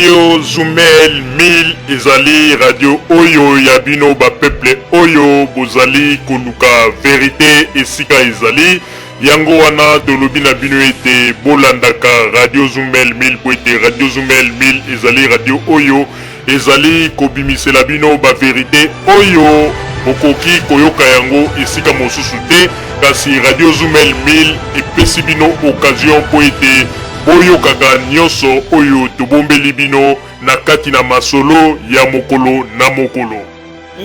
Radio Zumel 1000 ezali radio oyo ya bino ba peuple oyo bozali koluka verite esika ezali. Yango wana tolobi na bino ete bolandaka Radio Zumel 1000 po ete Radio Zumel 1000 ezali radio oyo ezali kobimisela bino ba verite oyo bokoki koyoka yango esika mosusu te, kasi Radio Zumel 1000 epesi bino occasion mpo ete boyokaka nyonso oyo tobombeli bino na kati na masolo ya mokolo na mokolo.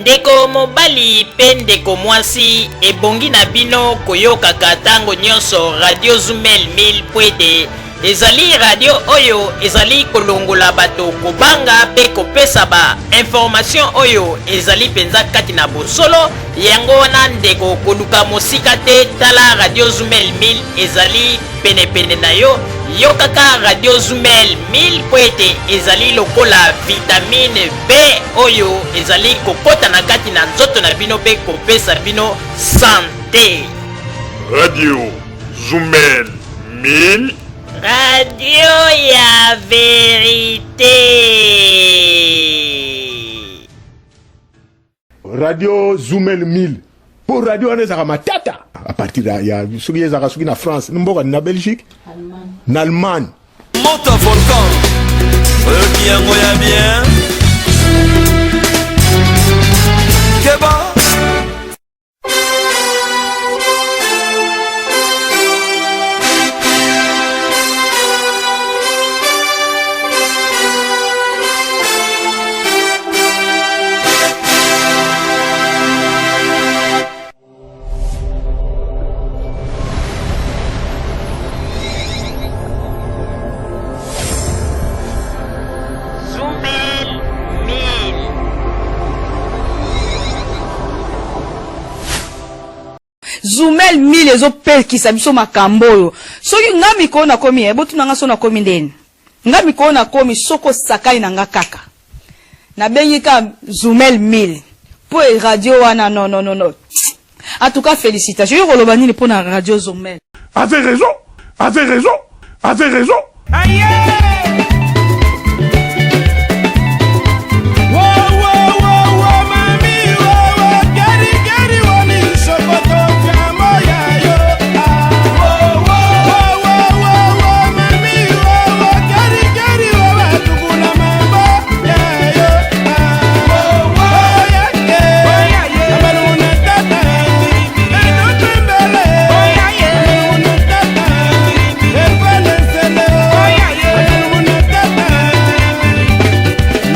Ndeko mobali pe ndeko mwasi, ebongi na bino koyokaka tango nyonso Radio Zumel 1000 mpo ete ezali radio oyo ezali kolongola bato kobanga pe kopesa ba information oyo ezali penza kati na bosolo. Yango wana ndeko, koluka mosika te, tala Radio Zumel 1000 ezali penepene na yo. Yokaka Radio Zumel 1000 mpo ete ezali lokola vitamine B oyo ezali kokota na kati na nzoto na bino mpe kopesa bino sante. Radio Zumel 1000. Radio ya verite. Radio Zumel 1000 po radio wana ezalaka matata à partir ya soki ezalaka soki na France mboka na Belgique na Allemagne. Moto volcan oyoki yango ya bien keba. Zumel 1000 ezopekisa biso makambo oyo. Soki nga mikolo nakomi, eh, botuna nga so nakomi ndeni. Nga mikolo nakomi soko osakani na nga kaka. Nabengi ka Zumel 1000 po e radio wana non non non non. En tout cas félicitations. Yo koloba nini pona radio Zumel? Avait raison, avait raison, avait raison.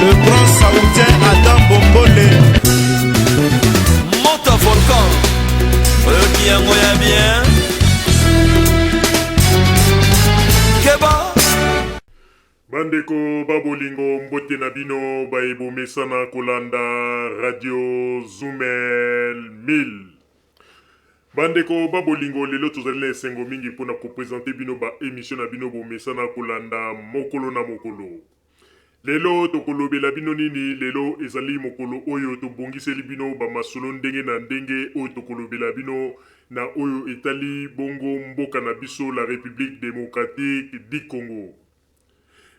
Le grand saoudien Adam Bombole. Moto volcan. Oyoki yango ya bien. Keba. Bandeko ba bolingo, mbote na bino baye bomesana kolanda Radio Zumel 1000. Bandeko ba bolingo, lelo tozali na esengo mingi mpo na kopresente bino ba emission na bino bomesana kolanda mokolo na mokolo. Lelo tokolobela bino nini? Lelo ezali mokolo oyo tobongiseli bino ba masolo ndenge na ndenge oyo tokolobela bino na oyo etali bongo mboka na biso la Republique democratique du Congo.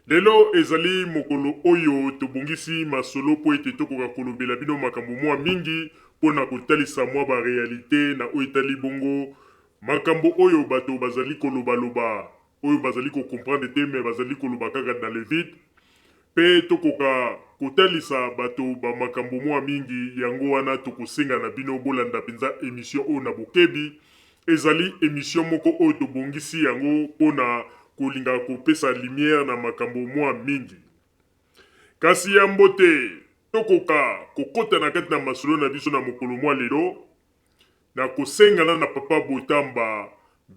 Lelo ezali mokolo oyo tobongisi masolo mpo ete tokoka kolobela bino makambo mwa mingi mpo na kotalisa mwa ba realites na oyo etali bongo makambo oyo bato bazali kolobaloba, oyo bazali ko comprendre te mais bazali koloba kaka dans le vide, mpe tokoka kotalisa bato ba makambo mwa mingi. Yango wana tokosenga na bino bolanda mpenza emission oyo na bokebi. Ezali emission moko oyo tobongisi yango mpo na kolinga kopesa lumière na makambo mwa mingi. Kasi yambo te tokoka kokota na kati na masolo na biso na mokolo mwa lelo, nakosenga na na Papa Botamba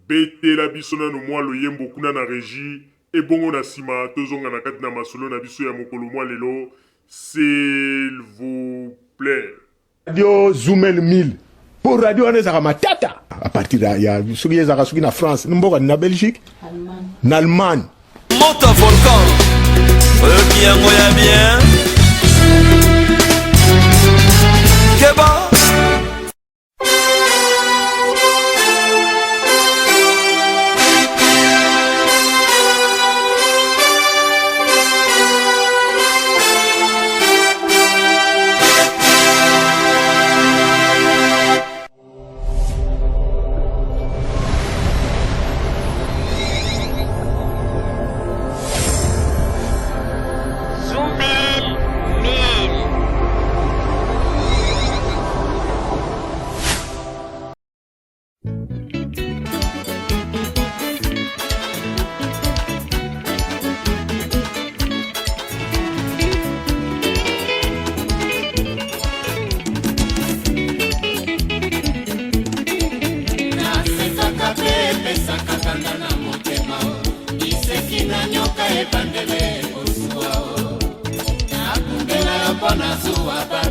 betela biso nanu mwa loyembo kuna na regie, ebongo na sima tozonga na kati na masolo na biso ya mokolo mwa lelo, s'il vous plait. Radio Zumel 1000 po radio wana ezalaka matata à partir ya soki ezalaka soki na France mboka na Belgique na Allemagne. Moto volcan oyoki yango ya bien keba.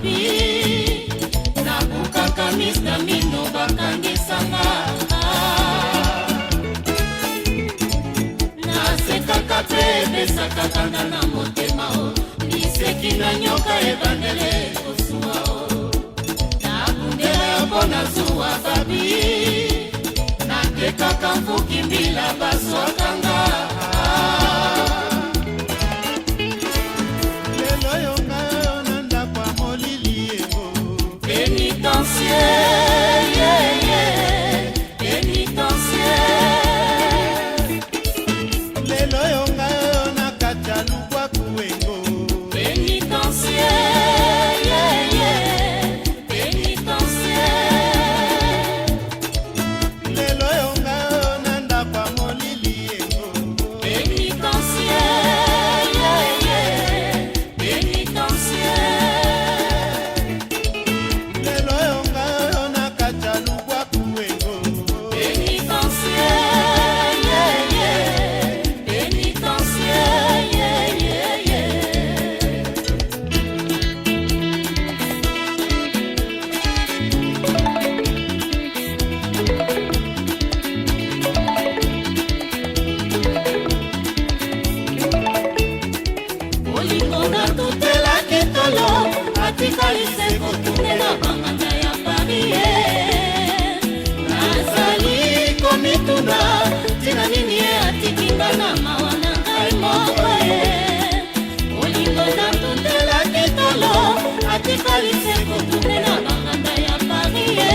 babi nabukaka mista mino bakangisanga nasekaka mpe epesaka kanda na motema o liseki na nyoka ebandele kosuwa o nabundela yo mpo nazuwa babi natekaka mfuki mbila bazwakanga. Lelo yo ngai oyo na ndako ya molili ego. Pénitencier, yeah, yeah, pénitencier. Lelo yo ngai oyo na kati ya lubwaku engo. Pénitencier, yeah, yeah, pénitencier. Lelo yo ngai oyo na ndako ya molili engo. Pénitencier, yeah, yeah, pénitencier. Lelo yo ngai oyo na kati ya lubwaku engo. Pénitencier, yeah, yeah, pénitencier, yeah, yeah, yeah. Bolingo natutelaki tolo atikali se kotunela banganda ya Paris ye. Nazali komituna ntina nini ye atiki nga na mawa na ngai moko ye. Bolingo natutelaki tolo atikali se kotunela banganda ya Paris ye.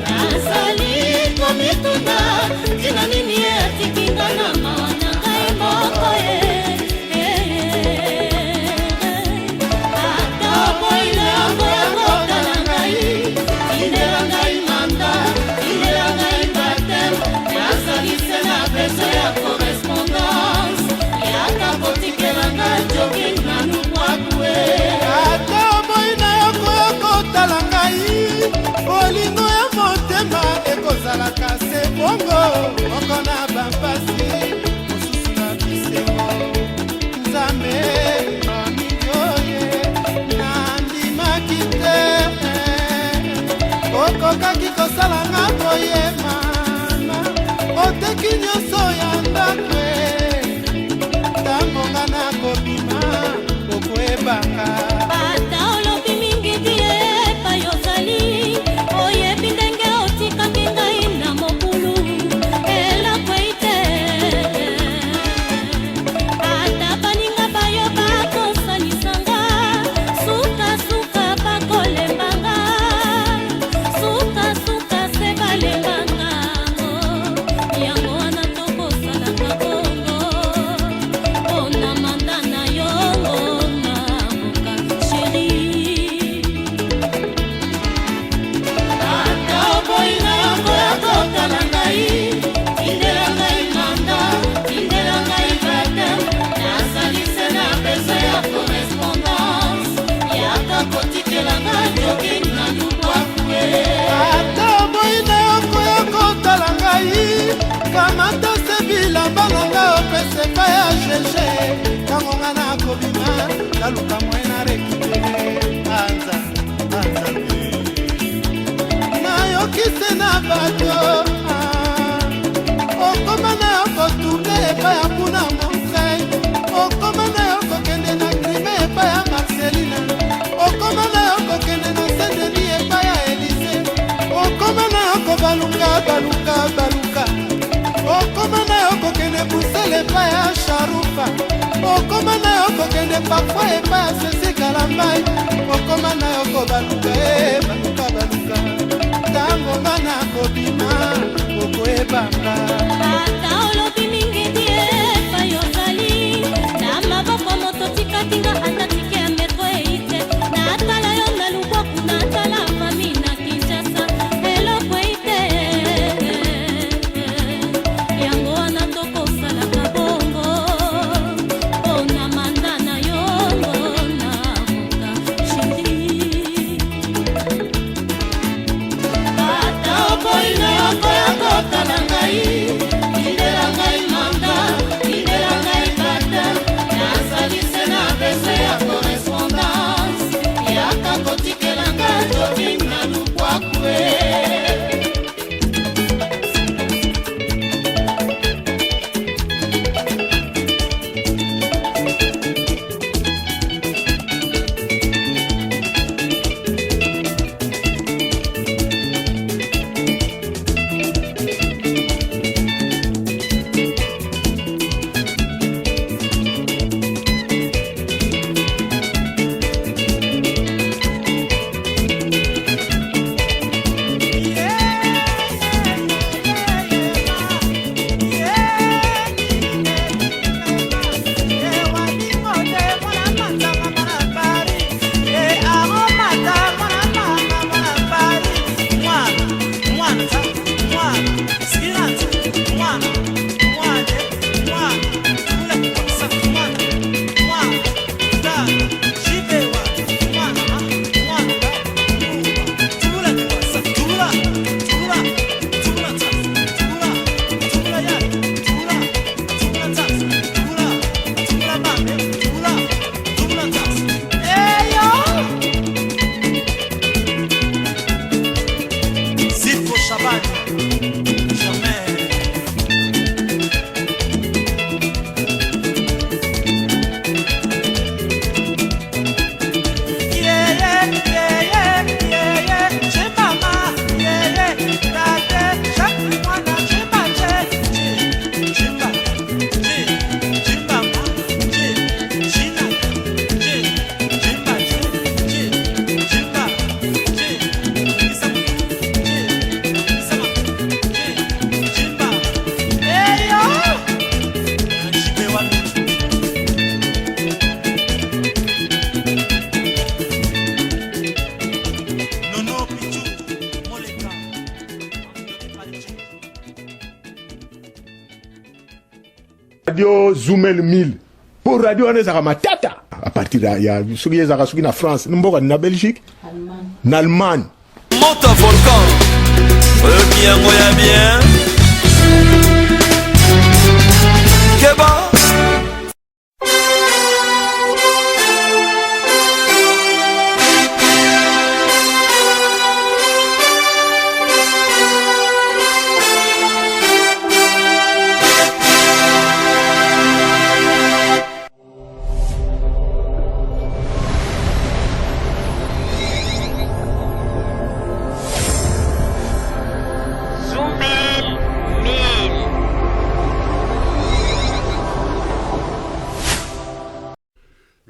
Nazali komituna ntina nini ye atiki nga na mawa na ngai moko ye. Ata boyile yango ya kotala ngai, tindela ngai mandat, tindela ngai baptême, nazali se na besoin ya correspondance, yaka kotikela ngai jogging na lubwaku e. Ata omoi na yo koya kotala ngai, bolingo ya motema ekozalaka se bongo, moko na bampasi, mosusu na bisengo. Nzambe mamingi oye nandimaki te okokaki kosala nga boye. Mama oteki nyonso ya ndako e. Ntango nga nakobima okoyebanga. Ata olobi mingi di epai ozali, oyebi ndenge otikaki ngai na mobulu, eloko ei te. Ata baninga bayo bakosalisanga, sukasuka bakolembanga, sukasuka se balembanga. Yango wana tokosalaka bongo mpona mandat na yo nakoka chéri. Ata oboyi na yango ya kotala ngai, tindela ngai mandat, tindela ngai baptême, nazali se na besoin ya correspondance, yaka kotikela ngai jogging na lubwaku e. Ata oboyi na yo koya kotala ngai, kamata se bilamba na ngai opesa epai ya gege. Ntango nga nakobima naluka mwe na récupérer anza anza. Nayoki se na bato ah, okoma na yo kotourner epai ya kuna Montreuil, okoma na yo kokende na Crimée epai ya Marcelina, okoma na yo kokende na Saint-Denis epai ya Élise, okoma na yo kobaluka baluka baluka, okoma na yo kokende Bruxelles epai ya Sharufa, okoma na yo kokende parfois epai ya Sesi Kalambai, okoma na yo kobaluka e baluka baluka. Ntango nga nakobima okoyebanga. Ata olobi mingi di epai ozali, na maboko moto tikaki nga, ata ticket ya métro ei te. Natala yo na lubwaku, natala famille na Kinshasa, eloko ei te. Yango wana tokosalaka bongo mpona mandat na yo nakoka chéri. Ata oboyi na yo koya kotala ngai, tindela ngai mandat, tindela ngai baptême, nazali se na besoin. Radio Zumel 1000 po radio wana ezalaka matata à partir ya, ya soki ezalaka soki na France mboka na Belgique na Allemagne. Moto volcan oyoki yango ya bien keba.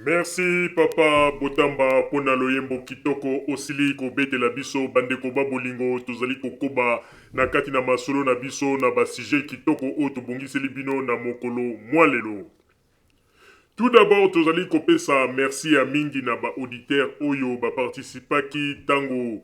Merci papa Botamba pona loyembo kitoko osili kobetela biso. Bandeko ba bolingo, tozali kokoba na kati na masolo na biso na ba sujet kitoko oyo tobongiseli bino na mokolo mwa lelo. Tout d'abord tozali kopesa merci ya mingi na ba auditeurs oyo ba participaki tango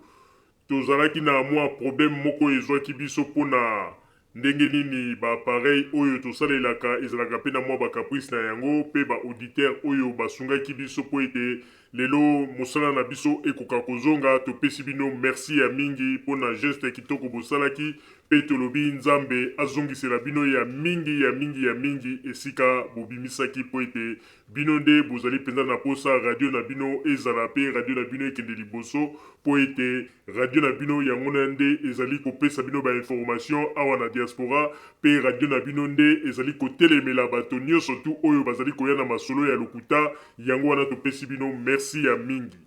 tozalaki na mwa problème moko ezwaki biso pona ndenge nini ba appareils oyo tosalelaka ezalaka pe na mwa ba caprices na yango, pe ba auditeurs oyo basungaki biso po ete lelo mosala na biso ekoka kozonga. Topesi bino merci ya mingi pona geste kitoko bosalaki, pe tolobi Nzambe azongisela bino ya mingi ya mingi ya mingi esika bobimisaki po ete Bino nde bozali mpenza na mposa radio na bino ezala mpe radio na bino ekende liboso, mpo ete radio na bino yango na nde ezali kopesa bino ba information awa na diaspora, mpe radio na bino nde ezali kotelemela bato nionso tout oyo bazali koya na masolo ya lokuta. Yango wana topesi bino merci ya mingi.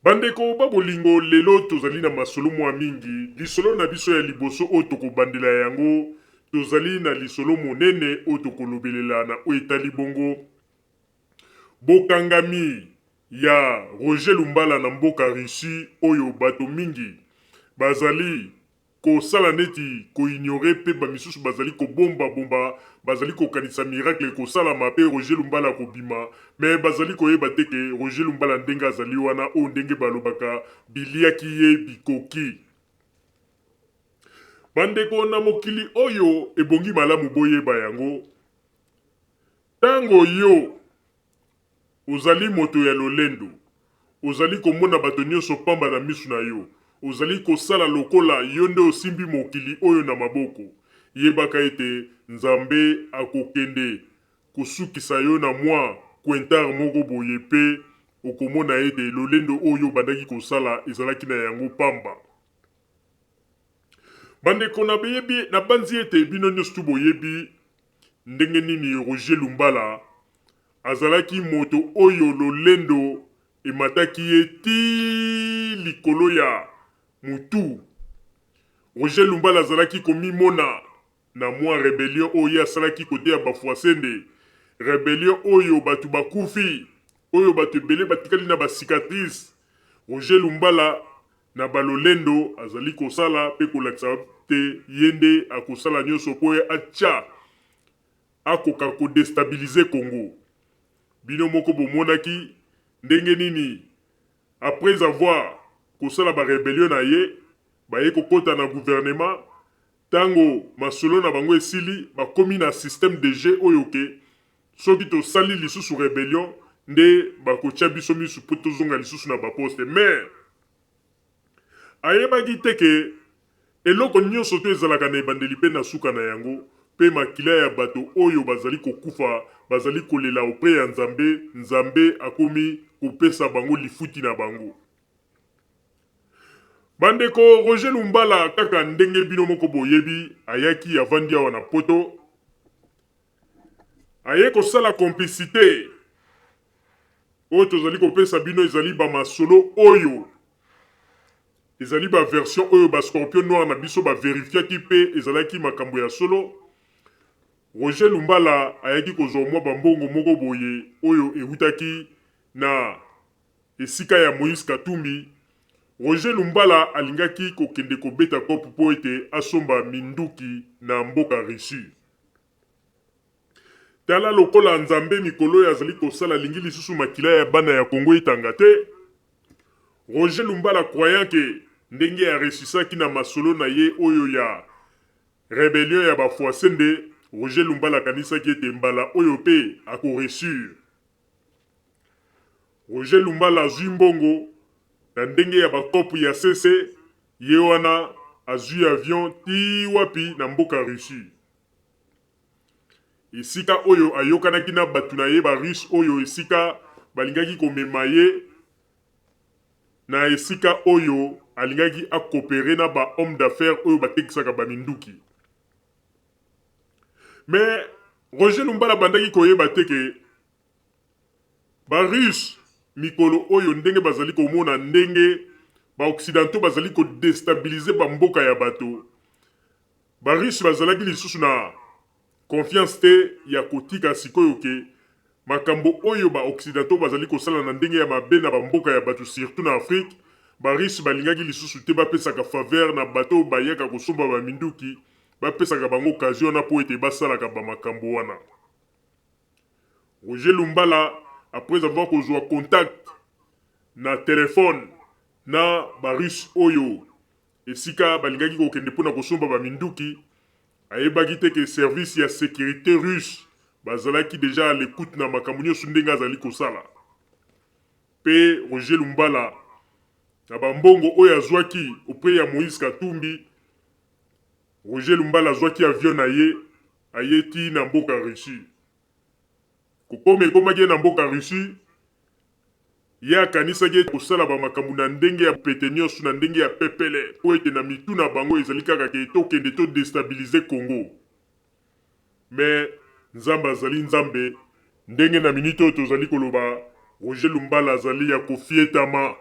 Bandeko ba bolingo, lelo tozali na masolo mua mingi. Lisolo na biso ya liboso oyo tokobandela yango, tozali na lisolo monene oyo tokolobelela na oyo etali bongo bokangami ya Roger Lumbala na mboka Russie oyo bato mingi bazali kosala neti ko ignorer pe ba misusu bazali kobomba bomba, bazali kokanisa miracle ekosalama pe Roger Lumbala akobima, mais bazali koyeba te ke Roger Lumbala ndenge azali wana oyo ndenge balobaka biliaki ye bikoki. Bandeko na mokili oyo ebongi malamu boyeba yango, tango yo Ozali moto ya lolendo. Ozali komona bato nyonso pamba na miso na yo. Ozali kosala lokola yo nde osimbi mokili oyo na maboko. Yebaka ete Nzambe akokende kosukisa yo na mwa quintar moko boye mpe okomona ete lolendo oyo obandaki kosala ezalaki na yango pamba. Bandeko, nayebi, nabanzi ete bino nyonso tu boyebi ndenge nini Roger Lumbala Azalaki moto oyo lolendo emataki ye tii likolo ya mutu. Roger Lumbala azalaki komimona na mua rebellion oyo ye asalaki cote ya Bafuasende, rebellion oyo batu bakufi, oyo batu ebele batikali na ba cicatrices. Roger Lumbala na ba lolendo azali kosala pe kolakisa te ye nde akosala nionso po atia akoka ko destabiliser Congo. Bino moko bomonaki ndenge nini après avoir kosala ba rebellion na ye baye kokota na gouvernement tango masolo na bango esili bakomi na système de jeu oyo ke soki tosali lisusu rebellion nde bakotia biso misu po tozonga lisusu na ba poste mais Ayebaki te ke eloko nionso to ezalaka na ebandeli pe na suka na yango, pe makila ya bato oyo bazali kokufa bazali kolela auprès ya Nzambe, Nzambe akomi kopesa bango lifuti na bango. Ba ndeko, Roger Lumbala kaka ndenge bino moko boyebi, ayaki avandi awa na poto, aye kosala complicite Oyo tozali kopesa bino ezali ba masolo oyo ezali ba version oyo ba scorpion noir na biso ba verifiaki pe ezalaki makambo ya solo. Roger Lumbala ayaki kozwa mwa ba mbongo moko boye oyo ewutaki na esika ya Moïse Katumbi. Roger Lumbala alingaki kokende kobeta coop po ete asomba minduki na mboka Russie. Tala lokola Nzambe mikolo oyo azali kosala alingi lisusu makila ya bana ya Congo etanga te. Roger Lumbala croyant que ndenge a reussissaki na masolo na ye oyo ya rebellion ya Bafuasende, Roger Lumbala akanisaki ete mbala oyo mpe ako reussir. Roger Lumbala azui mbongo na ndenge ya ba coop ya sese, ye wana azui avion tii wapi na mboka Russie. Esika oyo ayokanaki na batu na ye ba Russes oyo esika balingaki komema ye na esika oyo alingaki a cooperer na ba hommes d'affaires oyo batekisaka ba minduki. Mais Roger Lumbala abandaki koyeba te ke ba Russes mikolo oyo ndenge bazali komona ndenge ba occidentaux bazali ko destabiliser ba mboka ya bato, ba Russes bazalaki lisusu na confiance te ya kotika sikoyo ke makambo oyo ba occidentaux bazali kosala na ndenge ya mabe na ba mboka ya bato surtout na Afrique, ba Russes balingaki lisusu te bapesaka faveur na bato oyo bayaka kosomba ba minduki, bapesaka bango occasion wana mpo ete basalaka ba makambo wana. Roger Lumbala après avoir kozua contact na telephone na ba Russes oyo esika balingaki kokende mpo na kosomba ba minduki, ayebaki te ke service ya securite russe bazalaki dejà à l'ecoute na makambo nionso ndenge azali kosala. Mpe Roger Lumbala na ba mbongo oyo azwaki auprès ya Moïse Katumbi, Roger Lumbala azwaki avion na ye aye ti na mboka Russie. Kokoma ekomaki ye na mboka Russie, ye akanisaki ete akosala ba makambo na ndenge ya pete nionso, na ndenge ya pepele, mpo ete na mitu na bango ezali kaka ke tokende to destabiliser Congo. Mais Nzambe azali Nzambe, ndenge na minute oyo tozali koloba, Roger Lumbala azali ya kofietama.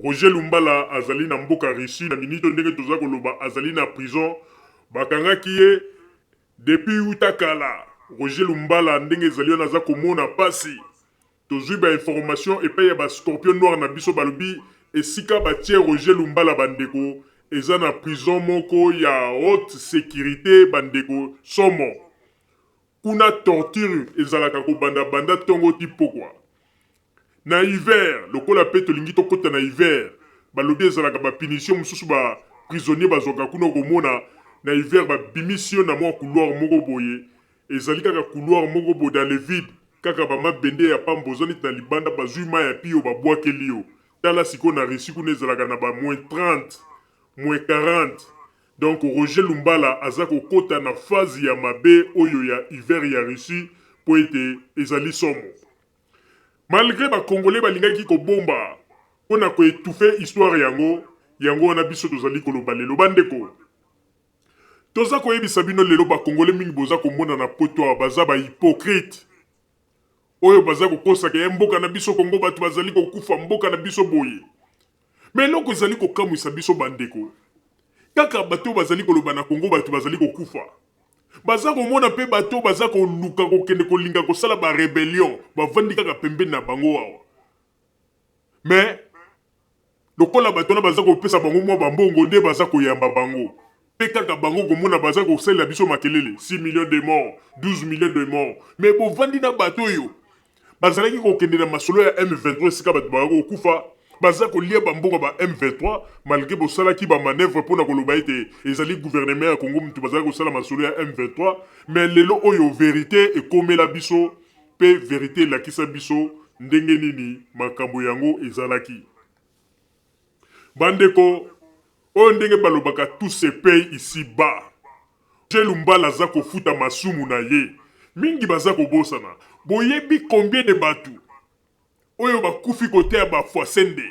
Roger Lumbala azali na mboka Russie na minute oyo ndenge toza koloba azali na prison bakangaki ye depuis wuta kala. Roger Lumbala ndenge ezali wana aza komona pasi. Tozui ba information epai ya ba scorpion noir na biso balobi esika batie Roger Lumbala bandeko eza na prison moko ya haute securite bandeko somo. Kuna torture ezalaka kobanda banda tongo ti pokwa. Na hiver, lokola pe tolingi tokota na hiver, balobi ezalaka ba punition mosusu ba prisonniers bazwaka kuna okomona na hiver ba bimisi yo na mwa couloir moko boye, ezali kaka couloir moko boye dans le vide, kaka ba mabende ya pamba oza neti na libanda bazui mayi ya piyo babwakeli yo. Tala sikoyo na Russie kuna ezalaka na ba moins 30, moins 40. Donc Roger Lumbala aza kokota na phase ya mabe oyo ya hiver ya Russie po ete ezali somo. Malgre ba congolais balingaki kobomba pona ko etouffer histoire yango, yango wana biso tozali koloba lelo. Ba ndeko, toza koyebisa bino lelo ba congolais mingi boza komona na poto awa baza ba hypocrites oyo baza kokosa ke mboka na biso Congo batu bazali kokufa, mboka na biso boye. Mais eloko ezali kokamwisa biso ba ndeko, kaka bato oyo bazali koloba na Congo batu bazali kokufa, Baza komona pe bato oyo baza koluka kokende kolinga kosala ba rebellion bavandi kaka pembeni na bango awa mais lokola bato wana baza kopesa bango mwa ba mbongo nde baza koyamba bango pe kaka bango komona baza kosalela biso makelele 6 millions de morts 12 millions de morts mais bovandi na bato oyo Bazalaki kokende na masolo ya M23 esika bato bazalaki kokufa, baza kolia ba mbongo ya ba M23 malgre bosalaki ba manoeuvres pona koloba ete ezali gouvernement ya Congo mutu bazalaki kosala masolo ya M23 mais lelo oyo verite ekomela biso pe verite elakisa biso ndenge nini makambo yango ezalaki. Ba ndeko, oyo ndenge balobaka tout se paye ici bas. Roger Lumbala aza kofuta masumu na ye. Mingi baza kobosana. Boyebi combien de batu oyo bakufi kote ya Bafwasende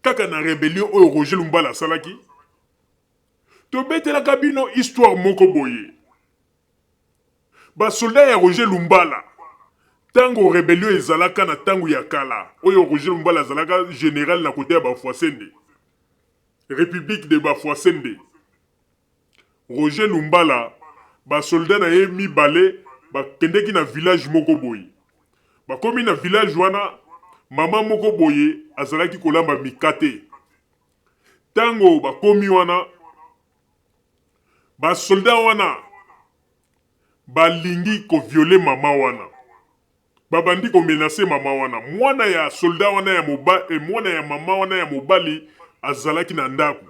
kaka na rebellion oyo Roger Lumbala asalaki? Tobetelaka bino histoire moko boye. Ba soldats ya Roger Lumbala tango rebellion ezalaka na tango ya kala oyo Roger Lumbala azalaka general na kote ya Bafwasende, Republique de Bafwasende. Roger Lumbala ba soldats na ye mibale bakendeki na village moko boye. Bakomi na village wana, mama moko boye azalaki kolamba mikate. Tango bakomi wana, ba soldats wana balingi ko violer mama wana. Babandi ko menacer mama wana. Mwana ya soldat wana ya mobali, mwana ya mama wana ya mobali azalaki na ndaku.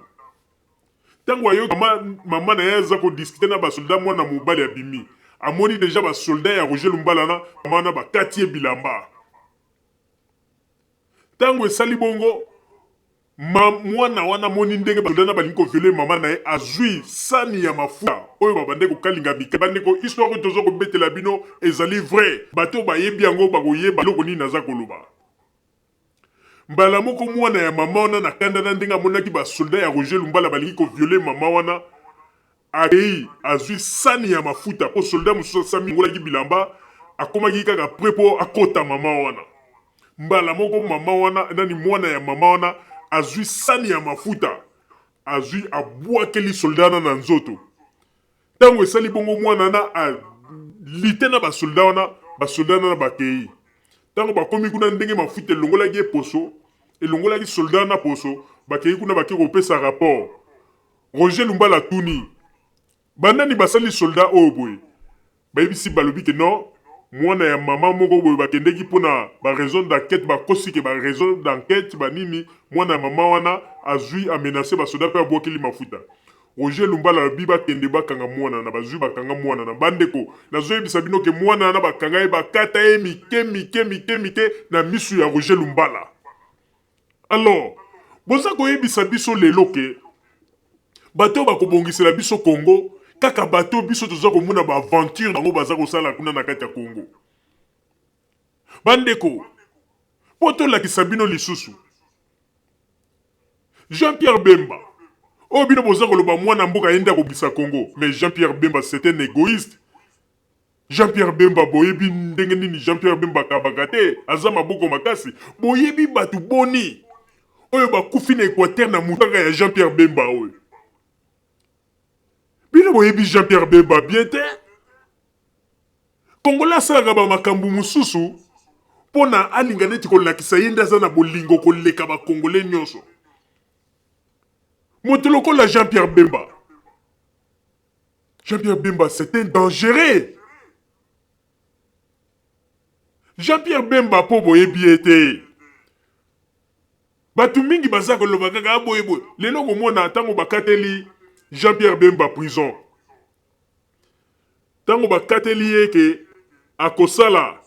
Ntango ayoki mama, mama na ye aza kodiscute na basoldat, mwana mobali abimi. Amoni deja basoldat ya Roger Lumbala na mama wana bakati ye bilamba. Ntango esali bongo, ma, mwana wana amoni ndenge basoldat na balingi koviole mama na ye, azwi sani ya mafuta oyo babandaki kokalinga mika. Bandeko, histoire oyo toza kobetela bino ezali vrai. Bato oyo bayebi yango bakoyeba eloko nini naza koloba. Mbala moko mwana ya mama wana na kanda na ndenge amonaki ba soldats ya Roger Lumbala balingi ko violer mama wana, akeyi azwi sani ya mafuta po soldat mosusu asi amilongolaki bilamba, akomaki kaka pret po akota mama wana. Mbala moko mama wana nani mwana ya mama wana azwi sani ya mafuta azwi abwakeli soldat wana na nzoto. Tango esali bongo mwana wana a lite na ba soldats wana, ba soldats wana bakeyi. Tango bakomi kuna ndenge mafuta elongolaki ye poso, elongolaki soldat wana poso, bakeyi kuna bake kopesa rapport. Roger Lumbala atuni, ba nani basali soldat oyo boye? Bayebisi balobi ke non, mwana ya mama moko boye bakendeki pona ba raison d'enquete, bakosi ke ba raison d'enquete ba nini, mwana ya mama wana azui a menacer ba soda pe abuakeli mafuta. Roger Lumbala alobi bakende bakanga mwana wana, bazui bakanga mwana wana. Bandeko, nazoyebisa bino ke mwana wana bakanga ye, bakata ye mike mike mike mike na misu ya Roger Lumbala. Alors, boza koyebisa biso lelo ke bato oyo bakobongisela biso Congo, kaka bato oyo biso toza komona ba aventure bango baza kosala kuna na kati ya Congo. Bandeko, mpo tolakisa bino lisusu, Jean-Pierre Bemba, oyo bino boza koloba mwana mboka ye nde akobongisa Congo, mais Jean-Pierre Bemba c'est un egoïste. Jean-Pierre Bemba boyebi ndenge nini Jean-Pierre Bemba akabaka te, aza maboko makasi. Boyebi bato boni oyo bakufi na Equateur na motu kaka ya Jean-Pierre Bemba oyo? Bino boyebi Jean-Pierre Bemba bien te? Congolais asalaka ba makambo mosusu pona alinga neti kolakisa ye nde aza na bolingo koleka ba Congolais nyonso. Moto lokola Jean-Pierre Bemba, Jean-Pierre Bemba c'est un dangereux. Jean-Pierre Bemba po boyebi ye te. Bato mingi baza koloba kaka ah, boye boye. Lelo komona ntango bakateli Jean-Pierre Bemba prison. Ntango bakateli ye ke akosala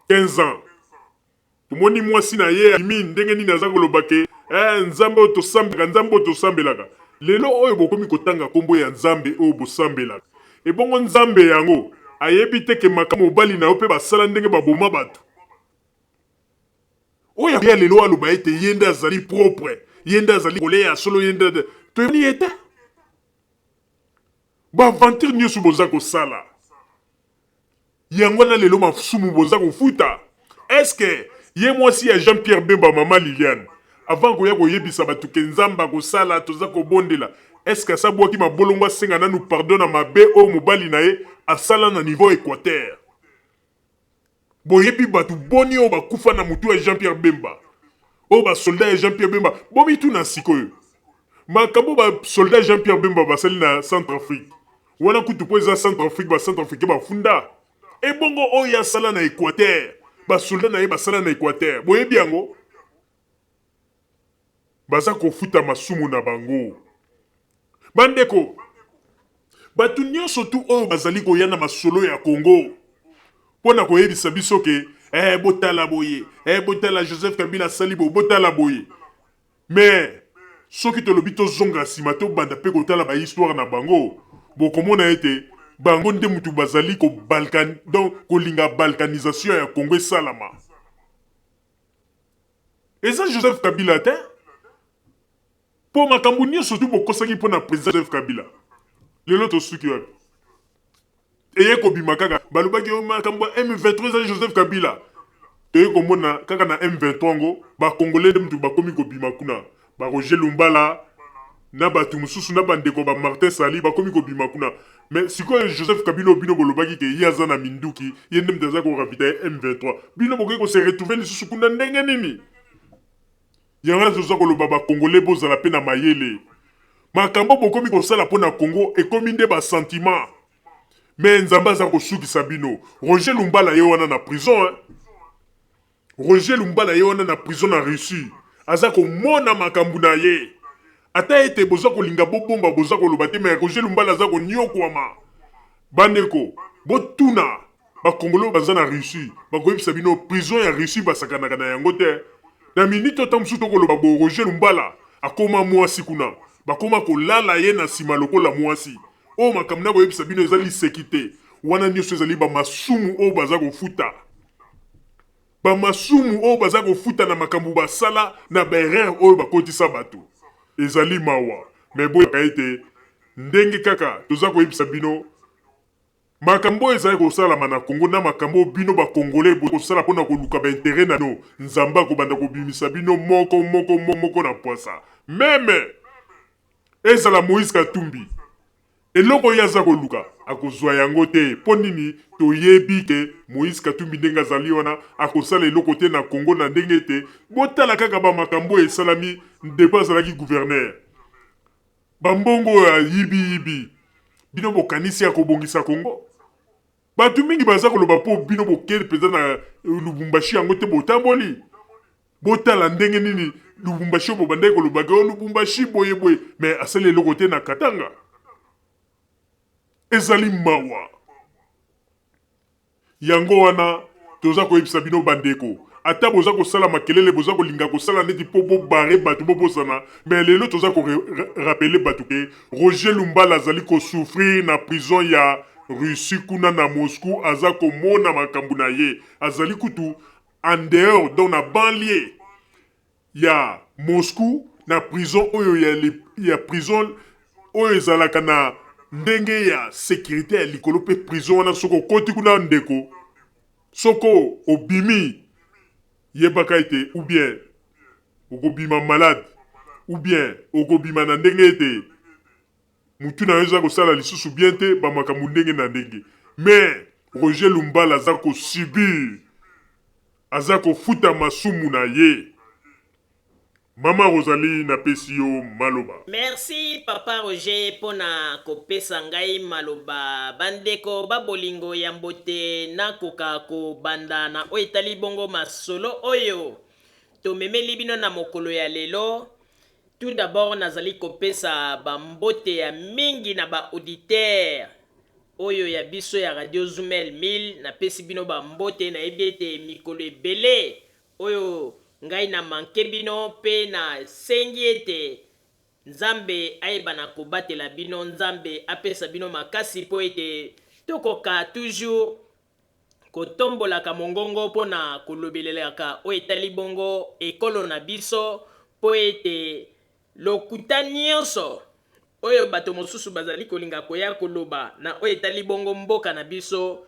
15 ans. Tomoni mwasi na ye abimi ndenge nini aza koloba ke eh, Nzambe oyo tosambelaka, Nzambe oyo tosambelaka. Lelo oyo bokomi kotanga kombo ya Nzambe oyo bosambelaka. Ebongo Nzambe yango ayebi te ke makambo mobali na yo pe basala ndenge baboma bato? Oyo akoya lelo aloba ete ye nde azali propre, ye nde azali kole ya solo, ye nde toyebani ye te. Ba aventure nioso boza kosala. Yango wana lelo masumu boza kofuta. Est-ce que ye mwasi ya Jean Pierre Bemba mama Liliane avant koya koyebisa batu ke Nzambe akosala toza kobondela est-ce que asi abwaki mabolongo asenga nanu pardon na mabe oyo mobali na ye asala na niveau Equateur? Boyebi batu boni oyo bakufa na mutu ya Jean Pierre Bemba? Oyo ba soldats ya Jean Pierre Bemba bomituna sikoyo makambo ba soldats Jean Pierre Bemba basali na Centrafrique wana kutu po eza Centrafrique ba Centrafricains bafunda ebongo oyo asala na Equateur ba soldats na ye basala na Equateur boyebi yango? Baza kofuta masumu na bango. Bandeko, bato nyonso tu oyo bazali koya na masolo ya Congo mpo na koyebisa biso ke eh, botala boye eh, botala Joseph Kabila asali boye, botala boye, mais soki tolobi tozonga nsima tobanda mpe kotala ba histoire na bango, bokomona ete bango nde mutu bazali ko balkan, donc kolinga balkanisation ya Congo esalama. Eza Joseph Kabila te? Po makambo nionso tout bokosaki pona president Joseph Kabila lelo tosuki wapi? Eye kobima kaka balobaki oh, makambo ya M23 eza Joseph Kabila. Toye komona kaka na M23 ngo ba congolais nde mutu bakomi kobima kuna ba Roger Lumbala na batu mususu na bandeko ba Martin Sali bakomi kobima kuna. Mais sikoyo Joseph Kabila oyo bino bolobaki ke ye aza na minduki, ye nde mutu aza ko ravitailler M23. Bino bokoki ko se retrouver lisusu kuna ndenge nini? Yango wana toza koloba ba congolais bozala pe na mayele. Makambo bokomi kosala pona Congo ekomi nde ba sentiments. Mais Nzambe aza kosukisa bino. Roger Lumbala ye wana na prison hein. Roger Lumbala ye wana na prison na Russie. Aza komona makambo na ye. Ata ete boza kolinga bobomba boza koloba te mais Roger Lumbala aza koniokwama. Bandeko botuna ba congolais oyo baza na Russie bakoyebisa bino prison ya Russie basakanaka na yango te. Na minute oyo tango mosusu tokoloba boye Roger Lumbala akoma muasi kuna bakoma kolala ye na sima lokola muasi. Oyo makambo nakoyebisa bino eza liseki te. Wana nioso ezali ba masumu oyo baza kofuta. Ba masumu oyo baza kofuta na makambo basala na ba erreur oyo bakotisa bato. Ezali mawa mais boyebaka ete ndenge kaka toza koyebisa bino makambo oyo ezali kosalama na Congo na makambo oyo bino ba congolais boza kosala pona koluka ba interet na bino, Nzambe akobanda kobimisa bino moko moko moko na pwasa. Meme ezala Moise Katumbi Eloko ye aza koluka akozua yango te po nini toyebi ke Moise Katumbi ndenge azali wana akosala eloko te na Congo na ndenge ete botala kaka ba makambo oyo esalami depuis azalaki gouverneur ba mbongo oyo ayibi yibi bino bokanisi akobongisa Congo? Batu mingi baza koloba po bino boke penza na Lubumbashi yango te botamboli. Botala ndenge nini Lubumbashi oyo bobandaki koloba ke oh Lubumbashi boye boye mais asali eloko te na Katanga. Ezali mawa. Yango wana toza koyebisa bino bandeko ata boza kosala makelele boza kolinga kosala neti po bo barre batu bobosana mais lelo toza ko rappeler batu ke Roger Lumbala azali ko souffrir na prison ya Russie kuna na Moscou aza komona makambo na ye azali kutu en dehors donc na banlieue ya Moscou na prison oyo ya, ya prison oyo ezalaka na ndenge ya securite ya likolo pe prison wana soki okoti kuna ndeko soko obimi yebaka ete ou bien okobima malade ou bien okobima na ndenge ete mutu na yo eza kosala lisusu bien te ba makambo ndenge na ndenge mais Roger Lumbala aza ko subir aza kofuta masumu na ye. Mama Rosalie napesi yo maloba. Merci papa Roger pona kopesa ngai maloba. Bandeko ba bolingo ya mbote nakoka kobanda na oyo etali bongo masolo oyo tomemeli bino na mokolo ya lelo. Tout d'abord nazali kopesa ba mbote ya mingi na ba auditeurs oyo ya biso ya radio Zumel 1000 napesi bino ba mbote nayebi ete mikolo ebele oyo ngai na manque bino pe na sengi ete Nzambe ayeba na kobatela bino Nzambe apesa bino makasi po ete tokoka toujours kotombolaka mongongo mpo na kolobelelaka oyo etali bongo ekolo na biso, mpo ete lokuta nyonso oyo bato mosusu bazali kolinga koya koloba na oyo etali bongo mboka na biso,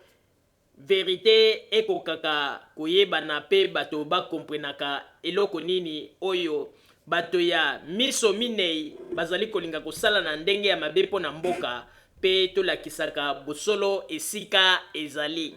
verite ekokaka koyebana mpe bato bakomprenaka eloko nini oyo bato ya miso minei bazali kolinga kosala na ndenge ya mabe mpo na mboka. Mpe tolakisaka bosolo esika ezali.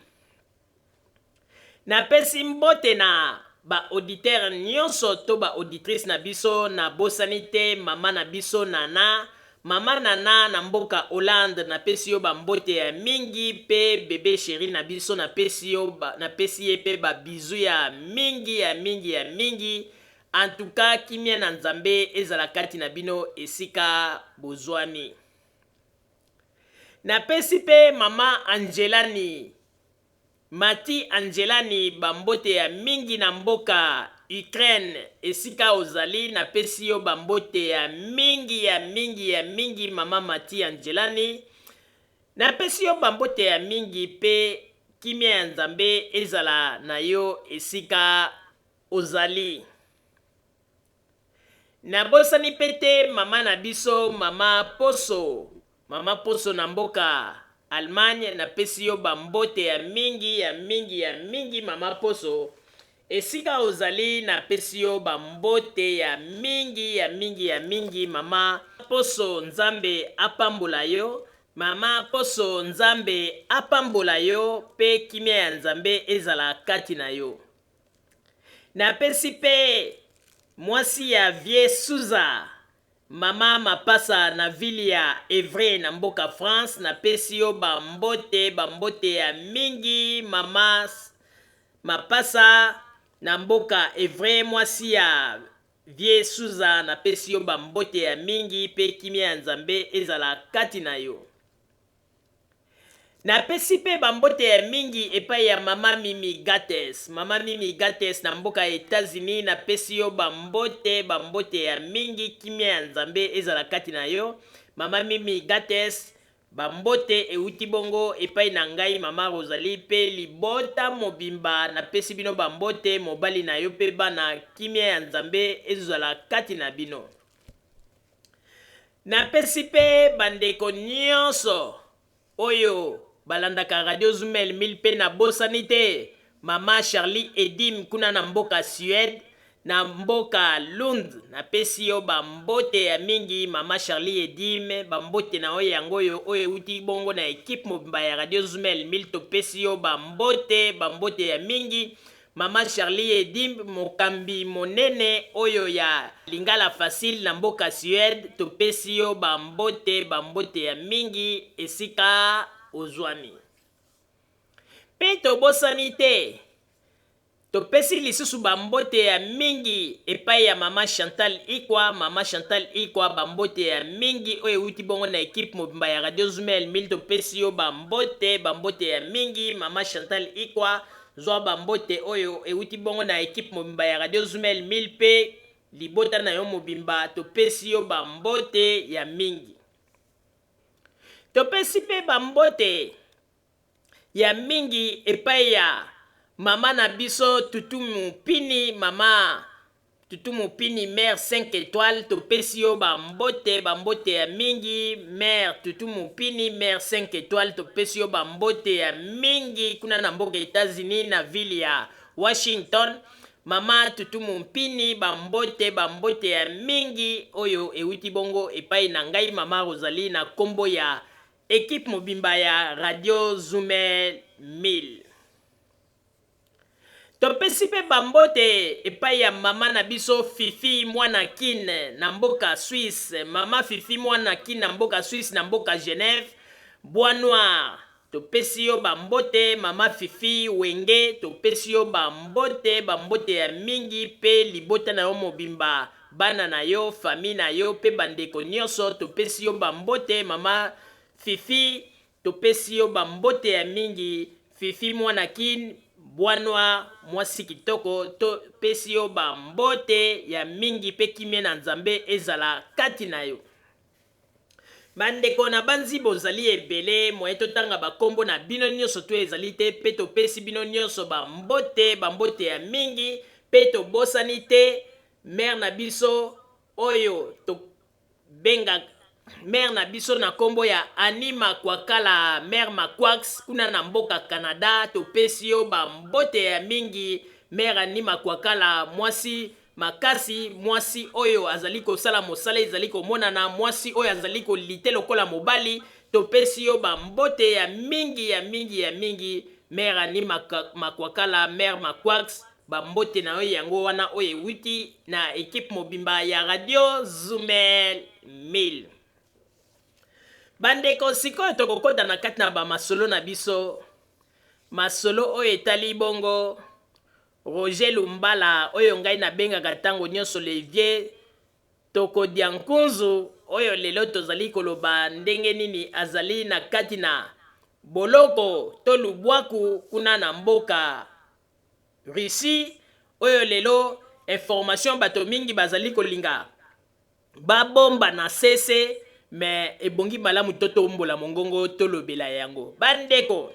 Napesi mbote na ba auditeurs nionso to ba auditrices na biso, nabosani te mama na biso Nana, mama Nana na mboka Hollande napesi yo ba mbote ya mingi mpe bebe cheri na biso napesi yo napesi ye mpe ba bisous ya mingi ya mingi ya mingi, en tout cas kimia na Nzambe ezala kati na bino esika bozwami. Napesi pe mama Angelani, Mathy Angelani ba mbote ya mingi na mboka Ukraine esika ozali napesi yo ba mbote ya mingi ya mingi ya mingi mama Mathy Angelani napesi yo ba mbote ya mingi pe kimia ya Nzambe ezala na yo esika ozali. Nabosani pe te mama na biso mama Poso, mama Poso na mboka Allemagne, napesi yo ba mbote ya mingi ya mingi ya mingi mama Poso, esika ozali napesi yo ba mbote ya mingi ya mingi ya mingi mama Poso, Nzambe apambola yo, mama Poso Nzambe apambola yo pe kimia ya Nzambe ezala kati na yo. Napesi pe mwasi ya vieux Souza, mama mapasa na ville ya Evry na mboka France, napesi yo ba mbote, ba mbote ya mingi mama mapasa na mboka Evry, mwasi ya. Vieux Suza napesi yo ba mbote ya mingi pe kimia ya Nzambe ezala kati na yo. Napesi pe ba mbote ya mingi epai ya mama Mimi Gates. Mama Mimi Gates na mboka ya Etats-Unis napesi yo ba mbote, ba mbote ya mingi kimia ya Nzambe ezala kati na yo. Mama Mimi Gates Ba mbote ewuti bongo epai na ngai mama Rosalie pe libota mobimba napesi bino ba mbote mobali na yo pe bana kimia ya Nzambe ezala kati na bino. Napesi pe ba ndeko nionso oyo balandaka radio Zumel 1000 pe nabosani te Mama Charlie Edim kuna na mboka Suède, na mboka Lund, napesi yo ba mbote ya mingi mama Charlie Edim, ba mbote na yo yango oyo, oyo ewuti bongo na equipe mobimba ya Radio Zumel 1000, topesi yo ba mbote, ba mbote ya mingi mama Charlie Edim, mokambi monene oyo ya Lingala Facile na mboka Suède, topesi yo ba mbote, ba mbote ya mingi esika ozwami. Mpe tobosani te, topesi lisusu ba mbote ya mingi epai ya mama Chantal Ikwa, mama Chantal Ikwa, ba mbote ya mingi oyo ewuti bongo na equipe mobimba ya Radio Zumel 1000, topesi yo ba mbote, ba mbote ya mingi mama Chantal Ikwa, zwa ba mbote oyo ewuti bongo na equipe mobimba ya Radio Zumel 1000 mpe libota na yo mobimba, topesi yo ba mbote ya mingi. Topesi mpe ba mbote ya mingi epai ya mama na biso Tutu Mupini, mama Tutu Mupini mère 5 étoiles, topesi yo ba mbote, ba mbote ya mingi mère Tutu Mupini mère 5 étoiles, topesi yo ba mbote ya mingi kuna na mboka Etats-Unis na ville ya Washington. Mama Tutu Mumpini, ba mbote, ba mbote ya mingi oyo ewuti bongo epai na ngai mama Rosalie na kombo ya equipe mobimba ya Radio Zumel 1000. Topesi pe ba mbote epai ya mama na biso Fifi mwana Kin na mboka Suisse, mama Fifi mwana Kin na mboka Suisse na mboka Genève, Bois Noir. Topesi yo ba mbote mama Fifi wenge topesi yo ba mbote ba mbote ya mingi pe libota na yo mobimba bana na yo famille na yo pe ba ndeko nioso topesi yo ba mbote mama Fifi topesi yo ba mbote ya mingi Fifi mwana kin bois noir mwasi kitoko topesi yo ba mbote ya mingi pe kimia na Nzambe ezala kati na yo. Ba ndeko na banzi bozali ebele moyen totanga ba kombo na bino nioso to ezali te pe topesi bino nioso ba mbote ba mbote ya mingi pe tobosani te mère na biso oyo tobenga mère na biso na kombo ya Annie Makwakala mère Makwaks kuna na mboka Canada topesi yo ba mbote ya mingi mère Annie Makwakala mwasi Makasi, mwasi oyo azali kosala mosala ezali komonana, mwasi oyo azali kolite lokola mobali, topesi yo ba mbote ya mingi ya mingi ya mingi, mère Annie Makwakala, mère Makwaks, ba mbote na yo yango wana oyo ewuti na equipe mobimba ya radio Zumel 1000. Bandeko, sikoyo tokokota na kati na ba masolo na biso, masolo oyo etali bongo Roger Lumbala oyo ngai nabengaka tango nionso le vieux Tokodiankunzu oyo lelo tozali koloba ndenge nini azali na kati na boloko to lubwaku kuna na mboka Russie oyo lelo information bato mingi bazali kolinga babomba na sese mais ebongi malamu totombola mongongo tolobela yango bandeko.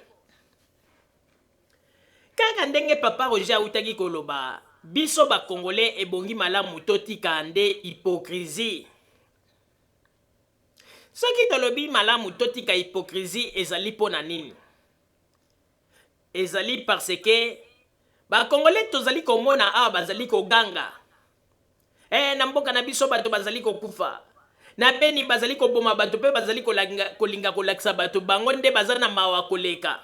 Kaka ndenge papa Roger awutaki koloba, biso ba congolais ebongi malamu totika nde hypocrisie. Soki tolobi malamu totika hypocrisie ezali mpo na nini? Ezali parce que ba congolais tozali komona awa bazali koganga Eh, na mboka na biso bato bazali kokufa. Na Beni bazali koboma bato mpe bazali kolinga kolakisa bato bango nde baza na mawa koleka.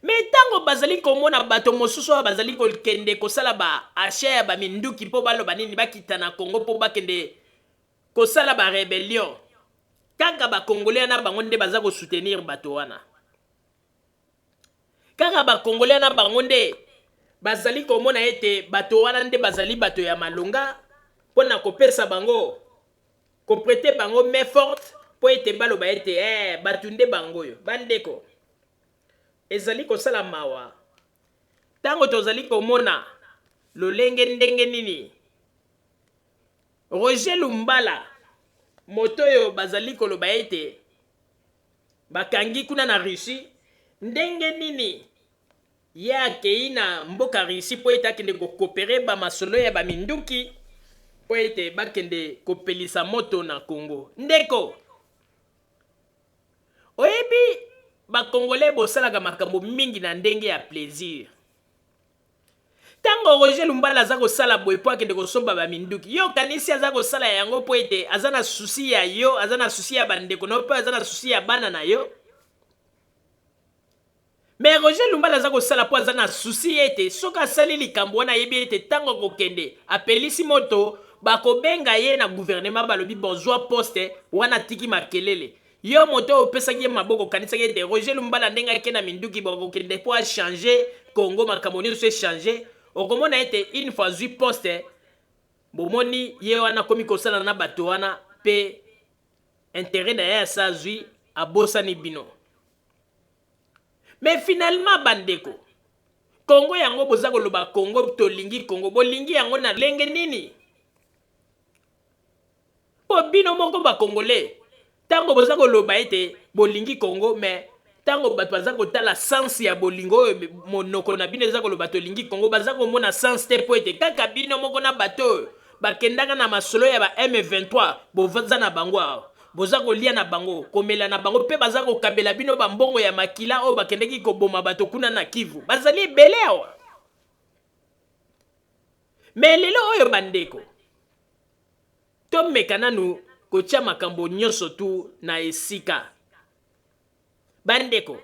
Me ntango bazali komona bato mosusu oyo bazali kokende kosala ba achat ya baminduki mpo baloba nini bakita na Congo mpo bakende kosala ba rebellion, kaka ba Congolais wana bango nde baza kosoutenir bato wana. Kaka ba Congolais wana bango nde Bazali komona ete bato wana nde bazali bato ya malonga mpo na kopesa bango, ko preter bango main forte mpo ete baloba ete eh, bato nde bango oyo. Bandeko, ezali kosala mawa ntango tozali komona lolenge ndenge nini Roger Lumbala, moto oyo bazali koloba ete bakangi kuna na Russie, ndenge nini ye akei na mboka Russie mpo ete akende ko coopérer ba masolo ya baminduki mpo ete bakende kopelisa moto na Congo. Ndeko, oyebi, Bakongolais bosalaka makambo mingi na ndenge ya plaisir. Ntango Roger Lumbala aza kosala boye mpo akende kosomba baminduki, yo okanisi aza kosala yango mpo ete aza na souci ya yo, aza na souci ya bandeko na yo, mpe aza na souci ya bana na yo? Mais Roger Lumbala aza kosala mpo aza na souci ete soki asali likambo wana, ayebi ete ntango akokende apelisi moto, bakobenga ye na gouvernement, balobi: "Bozwa poste wana." Atiki makelele. Yo moto oyo opesaki ye maboko, okanisaki ete Roger Lumbala, ndenge ake na minduki, bakokende mpo achanger Congo, makambo nyonso echanger. Okomona ete une fois azwi poste, bomoni ye wana akomi kosala na bato wana mpe intérêt na ye asa azwi, abosani bino. Mais finalement, bandeko, Kongo yango boza koloba Kongo, tolingi Kongo, bolingi yango na lenge nini? Mpo bino moko Bakongolais, ntango boza koloba ete bolingi Kongo, mais ntango bato baza kotala sens ya bolingo oyo monoko na bino eza koloba tolingi Kongo, baza komona sens te, mpo ete kaka bino moko na bato oyo bakendaka na masolo ya ba M23, boza na bango awa, boza kolia na bango, komela na bango, mpe baza kokabela bino bambongo ya makila oyo bakendeki koboma bato kuna na Kivu. Bazali ebele awa. Mais lelo oyo, bandeko, tomeka nanu kotia makambo nyonso tu na esika. Bandeko,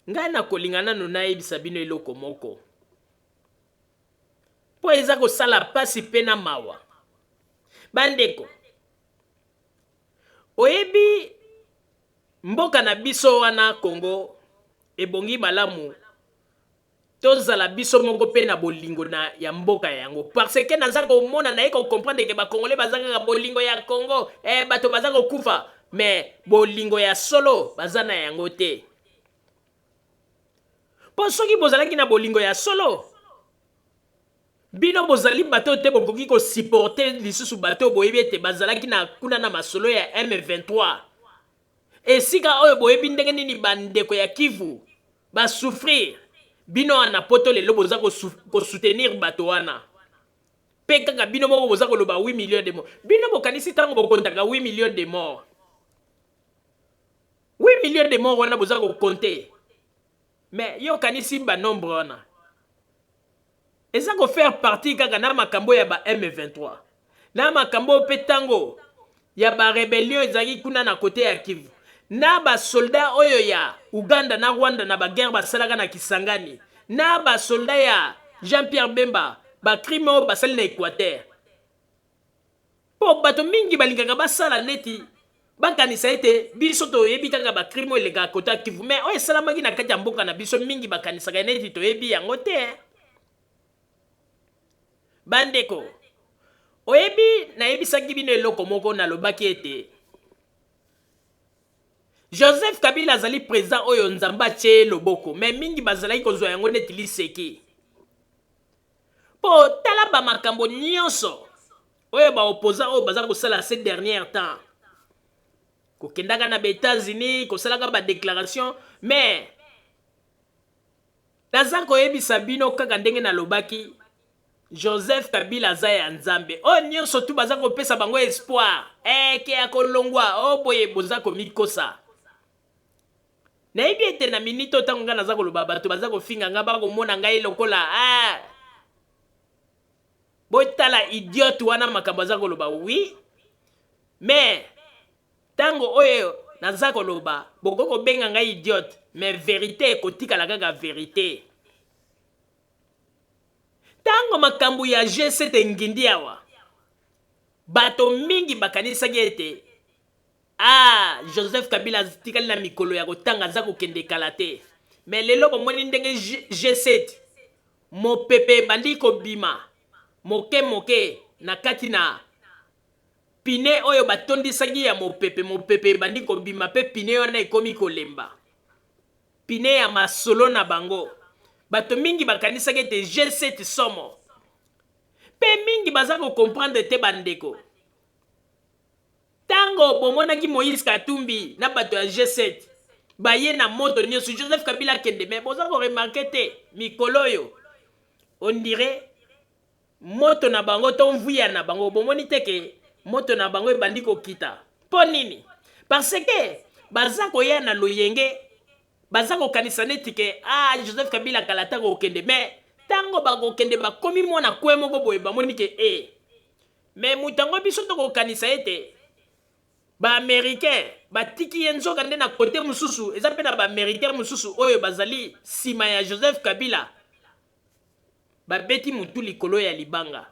ngai nakolinga nanu nayebisa bino eloko moko, mpo eza kosala pasi mpe na mawa. Bandeko, oyebi, mboka na biso wana Congo ebongi malamu tozala biso moko mpe na bolingo na ya mboka yango, parce que naza komona, naye kocomprendre ke Bakongolais baza kaka bolingo ya Congo, bato baza kokufa, mais bolingo ya solo baza na yango te. Mpo soki bozalaki na bolingo ya solo, bino bozali bato te bokoki kosupporter lisusu bato oyo boyebi ete bazalaki na kuna na masolo ya M23, esika oyo boyebi ndenge nini bandeko ya Kivu basouffrir. Bino wana Poto lelo boza kosoutenir bato wana, mpe kaka bino moko boza koloba 8 millions de morts. Bino bokanisi ntango bokontaka 8 millions de morts, 8 millions de morts wana boza kocompter, mais yo okanisi banombre wana eza kofaire partie kaka na makambo ya ba M23, na makambo mpe ntango ya barébellion ezalaki kuna na côté ya Kivu, na basoldat oyo ya Uganda na Rwanda na baguerre basalaka na Kisangani, na basoldat ya Jean-Pierre Bemba, bacrime oyo basali na Équateur? Mpo bato mingi balingaka basala neti bakanisa ete biso toyebi kaka bacrime oyo elekaka côté ya Kivu, mais oyo esalamaki na kati ya mboka na biso, mingi bakanisaka neti toyebi yango te. Bandeko, oyebi, nayebisaki bino eloko moko, nalobaki ete Joseph Kabila azali président oyo Nzambe atie loboko, mais mingi bazalaki kozwa yango neti liseki. Mpo tala bamakambo nyonso oyo baopposant oyo baza kosala ces derniers temps, kokendaka na baÉtats-Unis, kosalaka badéclaration, mais naza koyebisa bino kaka ndenge nalobaki, Joseph Kabila aza ya Nzambe. Oyo nyonso tu baza kopesa bango espoir eke ya kolongwa oyo boye, boza komikosa. Nayebi ete na minute oyo, ntango ngai naza koloba, bato baza kofinga ngai, bakomona ngai lokola, ah, botala idiote wana, makambo aza koloba. Oui, mais ntango oyo naza koloba, bokoki kobenga ngai idiote, mais vérité ekotikala kaka vérité. Ntango makambo ya G7 engindi awa, bato mingi bakanisaki ete, ah, Joseph Kabila atikali na mikolo ya kotanga, aza kokende kala te. Mais lelo bomoni ndenge G7 Mopepe ebandi kobima moke moke na kati na pine oyo batondisaki ya mopepe. Mopepe ebandi kobima mpe pine wana ekomi kolemba. Pine ya masolo na bango. Bato mingi bakanisaki ete G7 somo. Mpe mingi baza ko comprendre te bandeko. Tango bomonaki Moïse Katumbi na bato ya G7 baye na moto nioso Joseph Kabila akende mais boza ko remarquer te mikolo oyo on dirait moto na bango to mvuya na bango bomoni te ke moto na bango ebandi kokita mpo nini? Parce que baza koya na loyenge baza kokanisa neti ke ah Joseph Kabila kala ata kokende mais tango bakokende bakomi mwana kwe moko boye bamoni ke eh Mais moto yango biso tokokanisa ete ba americain batiki ye nzoka nde na kote mosusu eza mpe na ba americain mosusu oyo bazali nsima ya Joseph Kabila babeti motu likolo ya libanga.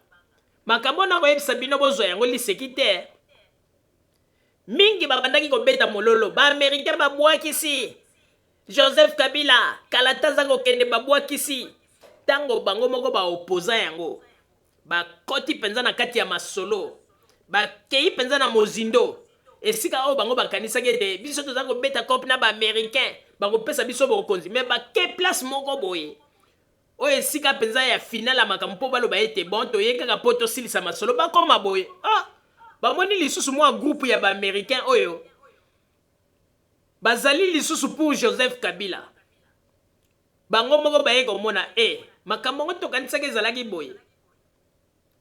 Makambo oyo nakoyebisa bino bozwa yango liseki te. Mingi babandaki kobeta mololo, ba americain babwakisi Joseph Kabila kala te aza kokende babwakisi ntango bango moko ba opposa yango Bakoti mpenza na kati ya masolo, bakei mpenza na mozindo, esika oyo bango bakanisaki ete biso toza kobeta cope na ba-Americain, bakopesa biso bokonzi. Mais bake place moko boye, oyo esika mpenza ya final ya makambo, mpo baloba ete bon, toye kaka mpo tosilisa masolo. Bakoma boye, ah, bamoni lisusu mwa groupe ya ba-Americain oyo bazali lisusu pour Joseph Kabila. Bango moko baye komona eh makambo yango tokanisaki ezalaki boye.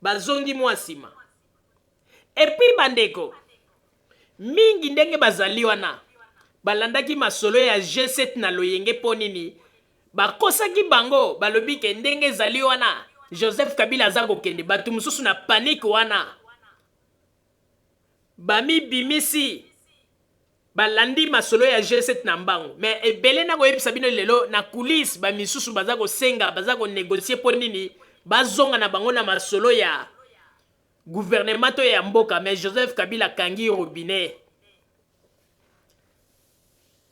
Bazongi mwa nsima. Et puis bandeko mingi ndenge bazali wana balandaki masolo ya G7 na loyenge mpo nini? Bakosaki bango balobi ke ndenge ezali wana Joseph Kabila aza kokende, bato mosusu na panique wana bamibimisi. Balandi masolo ya G7 na mbangu mais ebele nako yebisa bino lelo na coulisse ba misusu baza kosenga baza ko negocier po nini bazonga na bango na masolo ya gouvernement to ya mboka mais Joseph Kabila akangi robinet.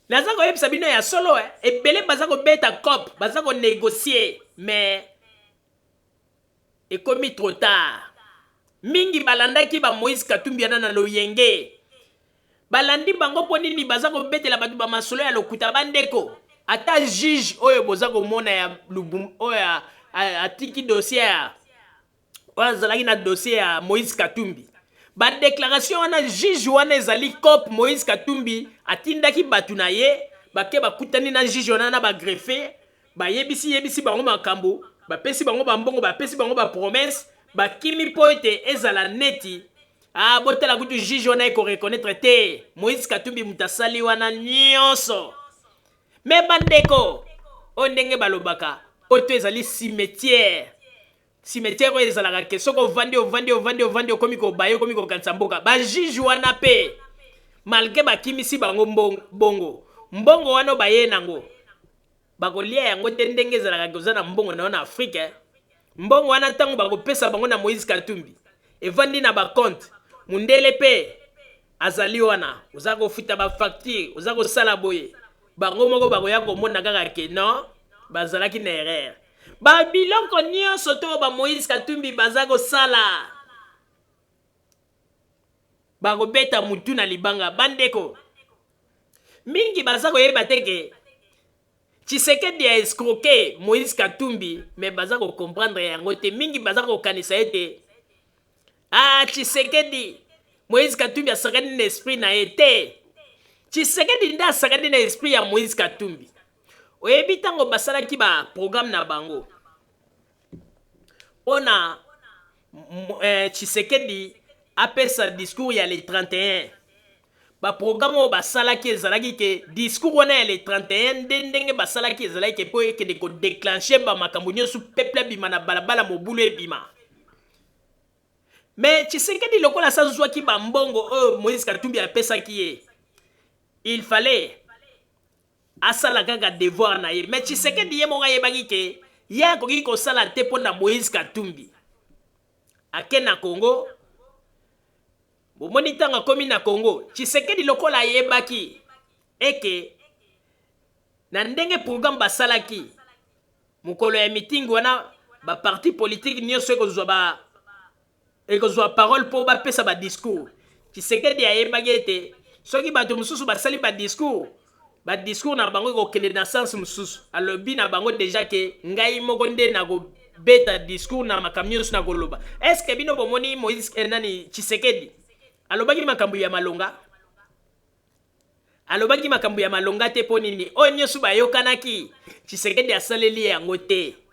Naza koyebisa bino ya solo eh, ebele baza kobeta cop baza ko negocier mais Ekomi trop tard. Mingi balandaki ba Moïse Katumbi wana na loyenge. Balandi bango mpo nini baza kobetela bato ba masolo ya lokuta ba ndeko. Ata juge oyo boza komona ya Lubum oyo atiki dossier ya oyo azalaki na dossier ya Moïse Katumbi. Ba declaration wana juge wana ezali cop Moïse Katumbi atindaki bato na ye bake bakutani na juge wana na ba greffier Bayebisi yebisi bango makambo, bapesi bango ba mbongo, bapesi bango ba promesse, bakimi mpo ete ezala neti ah botala kutu juge wana eko reconnaitre te Moïse Katumbi moto asali wana nyonso. Mais bandeko, oyo ndenge balobaka poto ezali cimetière. Cimetière oyo ezalaka ke soki ovandi ovandi ovandi ovandi okomi kobaye okomi kokanisa mboka. Ba juge wana pe malgre bakimisi bango mbongo, mbongo wana baye nango Bakolia yango te ndenge ezalaka ke oza na mbongo na yo na Afrique eh. Mbongo wana tango bakopesa bango na Moïse Katumbi evandi na ba compte, mundele pe azali wana oza kofuta ba facture, oza kosala boye, bango moko bakoya komona kaka ke non bazalaki na erreur. Ba biloko nionso to ba Moïse Katumbi baza kosala bakobeta mutu na libanga. Bandeko mingi baza koyeba te ke Tshisekedi a escroquer Moïse Katumbi, mais baza ko comprendre yango te. Mingi baza kokanisa ete ah Tshisekedi, Moïse Katumbi asakani na esprit na ye te. Tshisekedi nde asakani na esprit ya Moïse Katumbi. Oyebi ntango basalaki ba programme na bango pona eh, Tshisekedi apesa discours ya le 31 ba programme oyo basalaki ezalaki ke discours wana ya le 31 nde ndenge basalaki ezalaki ke mpo ekende ko declencher ba makambo nyonso peuple abima na balabala mobulu ebima. Mais Tshisekedi lokola asazwaki ba mbongo oyo Moïse Katumbi apesaki ye, il fallait asala kaka devoir na ye. Mais Tshisekedi ye moko ayebaki ke ye akoki kosala te mpo na Moïse Katumbi. Ake na Congo, bomoni ntango akomi na Congo, Tshisekedi lokola ayebaki eke na ndenge programme basalaki mokolo ya meeting wana. Ba parti politique nyonso ekozwa ba ekozwa parole mpo bapesa ba discours. Tshisekedi ayebaki ete soki bato mosusu basali ba discours, ba discours na bango ekokende na sens mosusu. Alobi na bango deja ke ngai moko nde nakobeta discours na makambo nyonso nakoloba. Est ce que bino bomoni Moïse eh, nani Tshisekedi alobaki makambo ya malonga? Alobaki makambo ya malonga te mpo nini? Oyo nyonso bayokanaki, Tshisekedi asaleli yango te.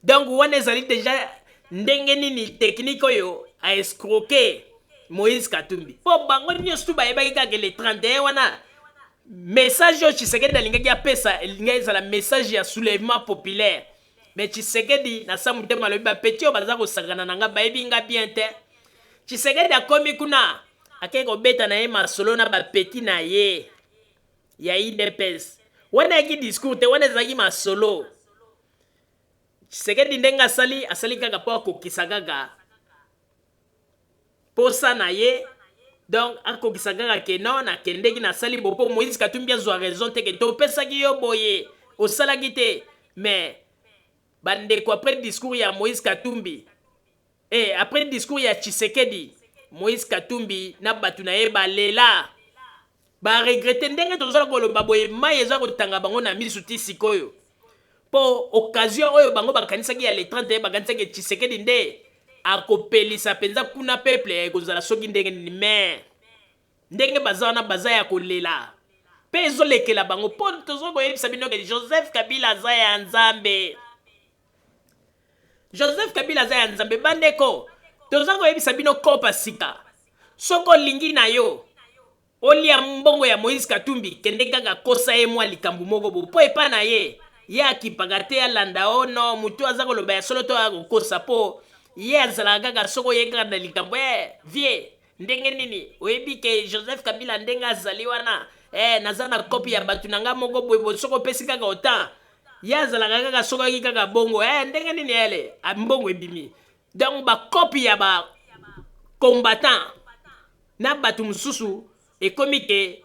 Donc wana ezali deja ndenge nini technique oyo a escroquer Moïse Katumbi. Mpo bango nyonso tu bayebaki kaka le 31 wana message oyo Tshisekedi alingaki apesa elingaki ezala message ya soulèvement populaire. Mais Tshisekedi na sa motema alobi ba petit oyo baza kosakana na nga bayebi nga bien te. Tshisekedi akomi kuna akei kobeta na ye masolo na ba petit na ye ya UDPS. Wana eyaki discours te, wana ezalaki masolo. Tshisekedi ndenge asali, asali kaka mpo akokisa kaka posa na ye donc akokisa kaka ke non nakendeki nasali bo mpo Moïse Katumbi azwa raison te ke topesaki yo boye osalaki te mais bandeko après discours ya Moïse Katumbi eh, après discours ya Tshisekedi Moïse Katumbi na bato na ye balela Ba regrette ndenge tozala koloba boye mayi eza kotanga bango na misu ti sikoyo po occasion oyo bango bakanisaki ya le 31 bakanisaki Tshisekedi nde akopelisa penza kuna peuple ekozala soki ndenge nini mais ndenge baza wana baza ya kolela pe ezolekela bango po tozo koyebisa bino ke Joseph Kabila aza ya Nzambe. Joseph Kabila aza ya Nzambe bandeko toza koyebisa bino kopa sika soki olingi na yo olia mbongo ya Moïse Katumbi kende kaka kosa ye mwa likambo moko bo po epa na ye ye akipaka te alanda o oh no motu aza koloba ya solo to akokosa po ye azalaka kaka soki oye kaka na likambo eh vie Ndenge nini oyebi ke Joseph Kabila ndenge azali wana eh, naza na kopi ya bato na nga moko boye boye, soki opesi kaka autant ye azalaka kaka soki ayaki kaka bongo eh, ndenge nini ele ah, mbongo ebimi donc bakopi ya ba combattant na bato mosusu ekomi ke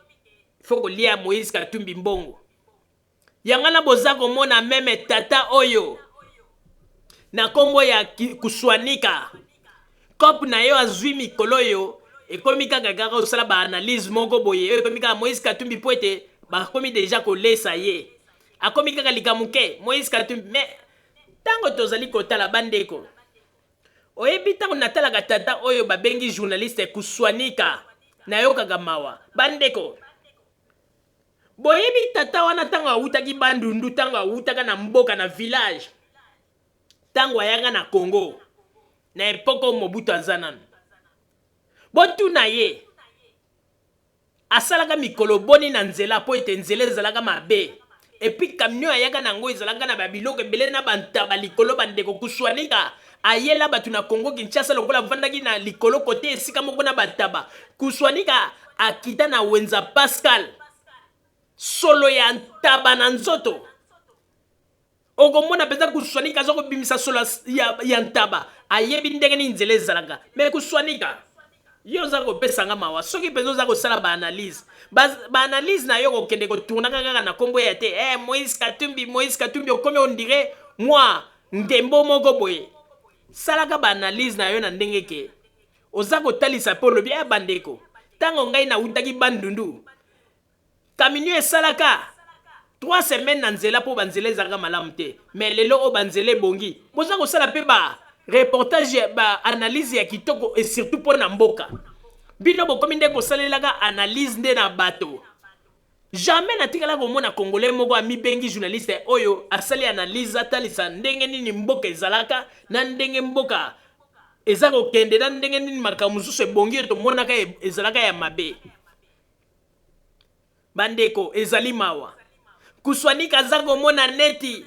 fo kolia Moïse Katumbi mbongo. Yango wana boza komona meme tata oyo na kombo ya Kuswanika cop na yo azwi mikolo oyo ekomi kaka kaka osala ba analyse moko boye oyo ekomi kaka Moïse Katumbi mpo ete bakomi deja kolesa ye akomi kaka likambo ke Moïse Katumbi mais ntango tozali kotala bandeko oyebi ntango natalaka tata oyo babengi journaliste Kuswanika nayokaka mawa bandeko Boyebi tata wana tango awutaki Bandundu, tango awutaka na mboka na village, tango ayaka na Congo na epoque oyo Mobutu aza nanu. Botuna ye asalaka mikolo boni na nzela po ete nzela ezalaka mabe epuis camion ayaka na yango ezalaka na ba biloko ebele na ba ntaba likolo bandeko kusuanika ayela bato na Congo Kinshasa lokola avandaki na likolo kote esika moko na bataba kusuanika akita na wenza Pascal solo ya ntaba na nzoto okomona mpenza kuswanika aza kobimisa solo ya, ya ntaba ayebi ndenge nini nzela ezalaka me kuswanika yo oza kopesa nga mawa soki mpenza oza kosala baanalyse baanalyse ba na yo kokende kotournaka kaka na nkombo ya te eh, moïse katumbi moïse katumbi okomi ondire mwa ngembo moko boye salaka baanalyse na yo na ndenge ke Oza kotalisa pe olobi eh bandeko tango ngai nawutaki Bandundu camion esalaka 3 semaines na nzela po ba nzela ezalaka malamu te mais lelo oyo ba nzela ebongi boza kosala pe ba reportage ba analyse ya kitoko et surtout po na mboka bino bokomi nde kosalelaka analyse nde na bato Jamais natikala komona congolais moko amibengi journaliste oyo asali analyse atalisa ndenge nini mboka ezalaka na ndenge mboka eza kokende na ndenge nini makambo mosusu ebongi oyo tomonaka e, ezalaka ya mabe. Bandeko, ezali mawa. Kuswanika aza komona neti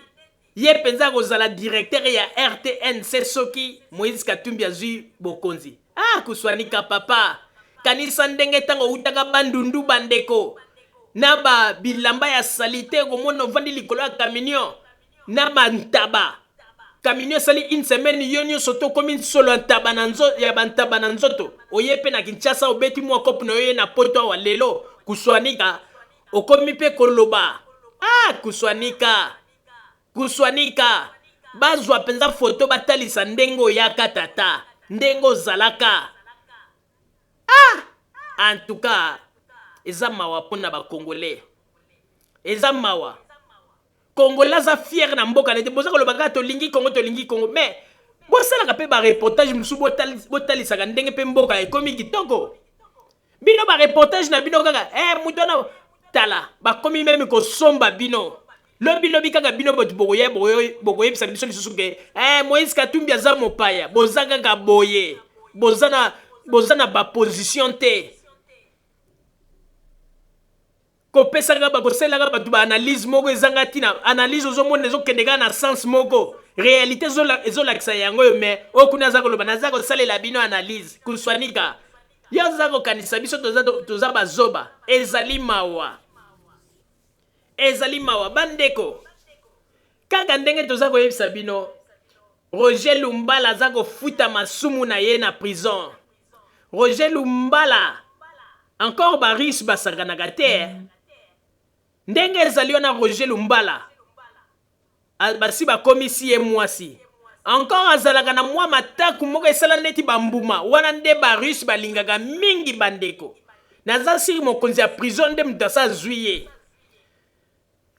ye mpenza akozala directeur ya RTNC soki Moïse Katumbi azwi bokonzi. Ah, Kuswanika papa, kanisa ndenge ntango outaka Bandundu bandeko na ba bilamba ya salite okomona ovandi likolo ya camion na bantaba camion esali une semaine yo nyonso to okomi nsolo ya ntaba na nzo, ya bantaba na nzoto oye mpe na Kinshasa obeti mwa kope na yo ye na poto awa lelo Kuswanika okomi mpe koloba ah kuswanika kuswanika Bazwa mpenza foto batalisa ndenge oyaka tata, ndenge ozalaka. Ah! En tout cas, eza mawa mpo na ba Congolais. Eza mawa. Congolais aza fier na mboka na ye te. Boza koloba kaka tolingi Congo, tolingi Congo. Mais bosalaka mpe ba reportage mosusu botalisaka ndenge mpe mboka ekomi kitoko. Bino ba reportage na bino kaka eh moto wana tala bakomi meme kosomba bino. Lobi lobi kaka bino bato bokoya bokoyebisa biso lisusu ke eh Moïse Katumbi aza mopaya. Boza kaka boye. Boza na boza na ba position te. Kopesaka ba kosalelaka bato ba analyse moko ezanga ntina. Analyse ozomona ezokende kaka na sens moko. Realite ezolakisa yango oyo mais oyo kuna aza koloba naza kosalela bino analyse. Kuswanika. Yo oza kokanisa biso toza, toza bazoba. Ezali mawa. Ezali mawa bandeko. Kaka ndenge toza koyebisa bino, Roger Lumbala aza kofuta masumu na ye na prison. Roger Lumbala encore ba riche basakanaka te. Ndenge ezali wana Roger Lumbala basi bakomisi ye mwasi. Encore azalaka na mwa mataku moko esala neti ba mbuma wana nde ba russe balingaka mingi bandeko. Naza sur mokonzi ya prison nde moto asa azwi ye.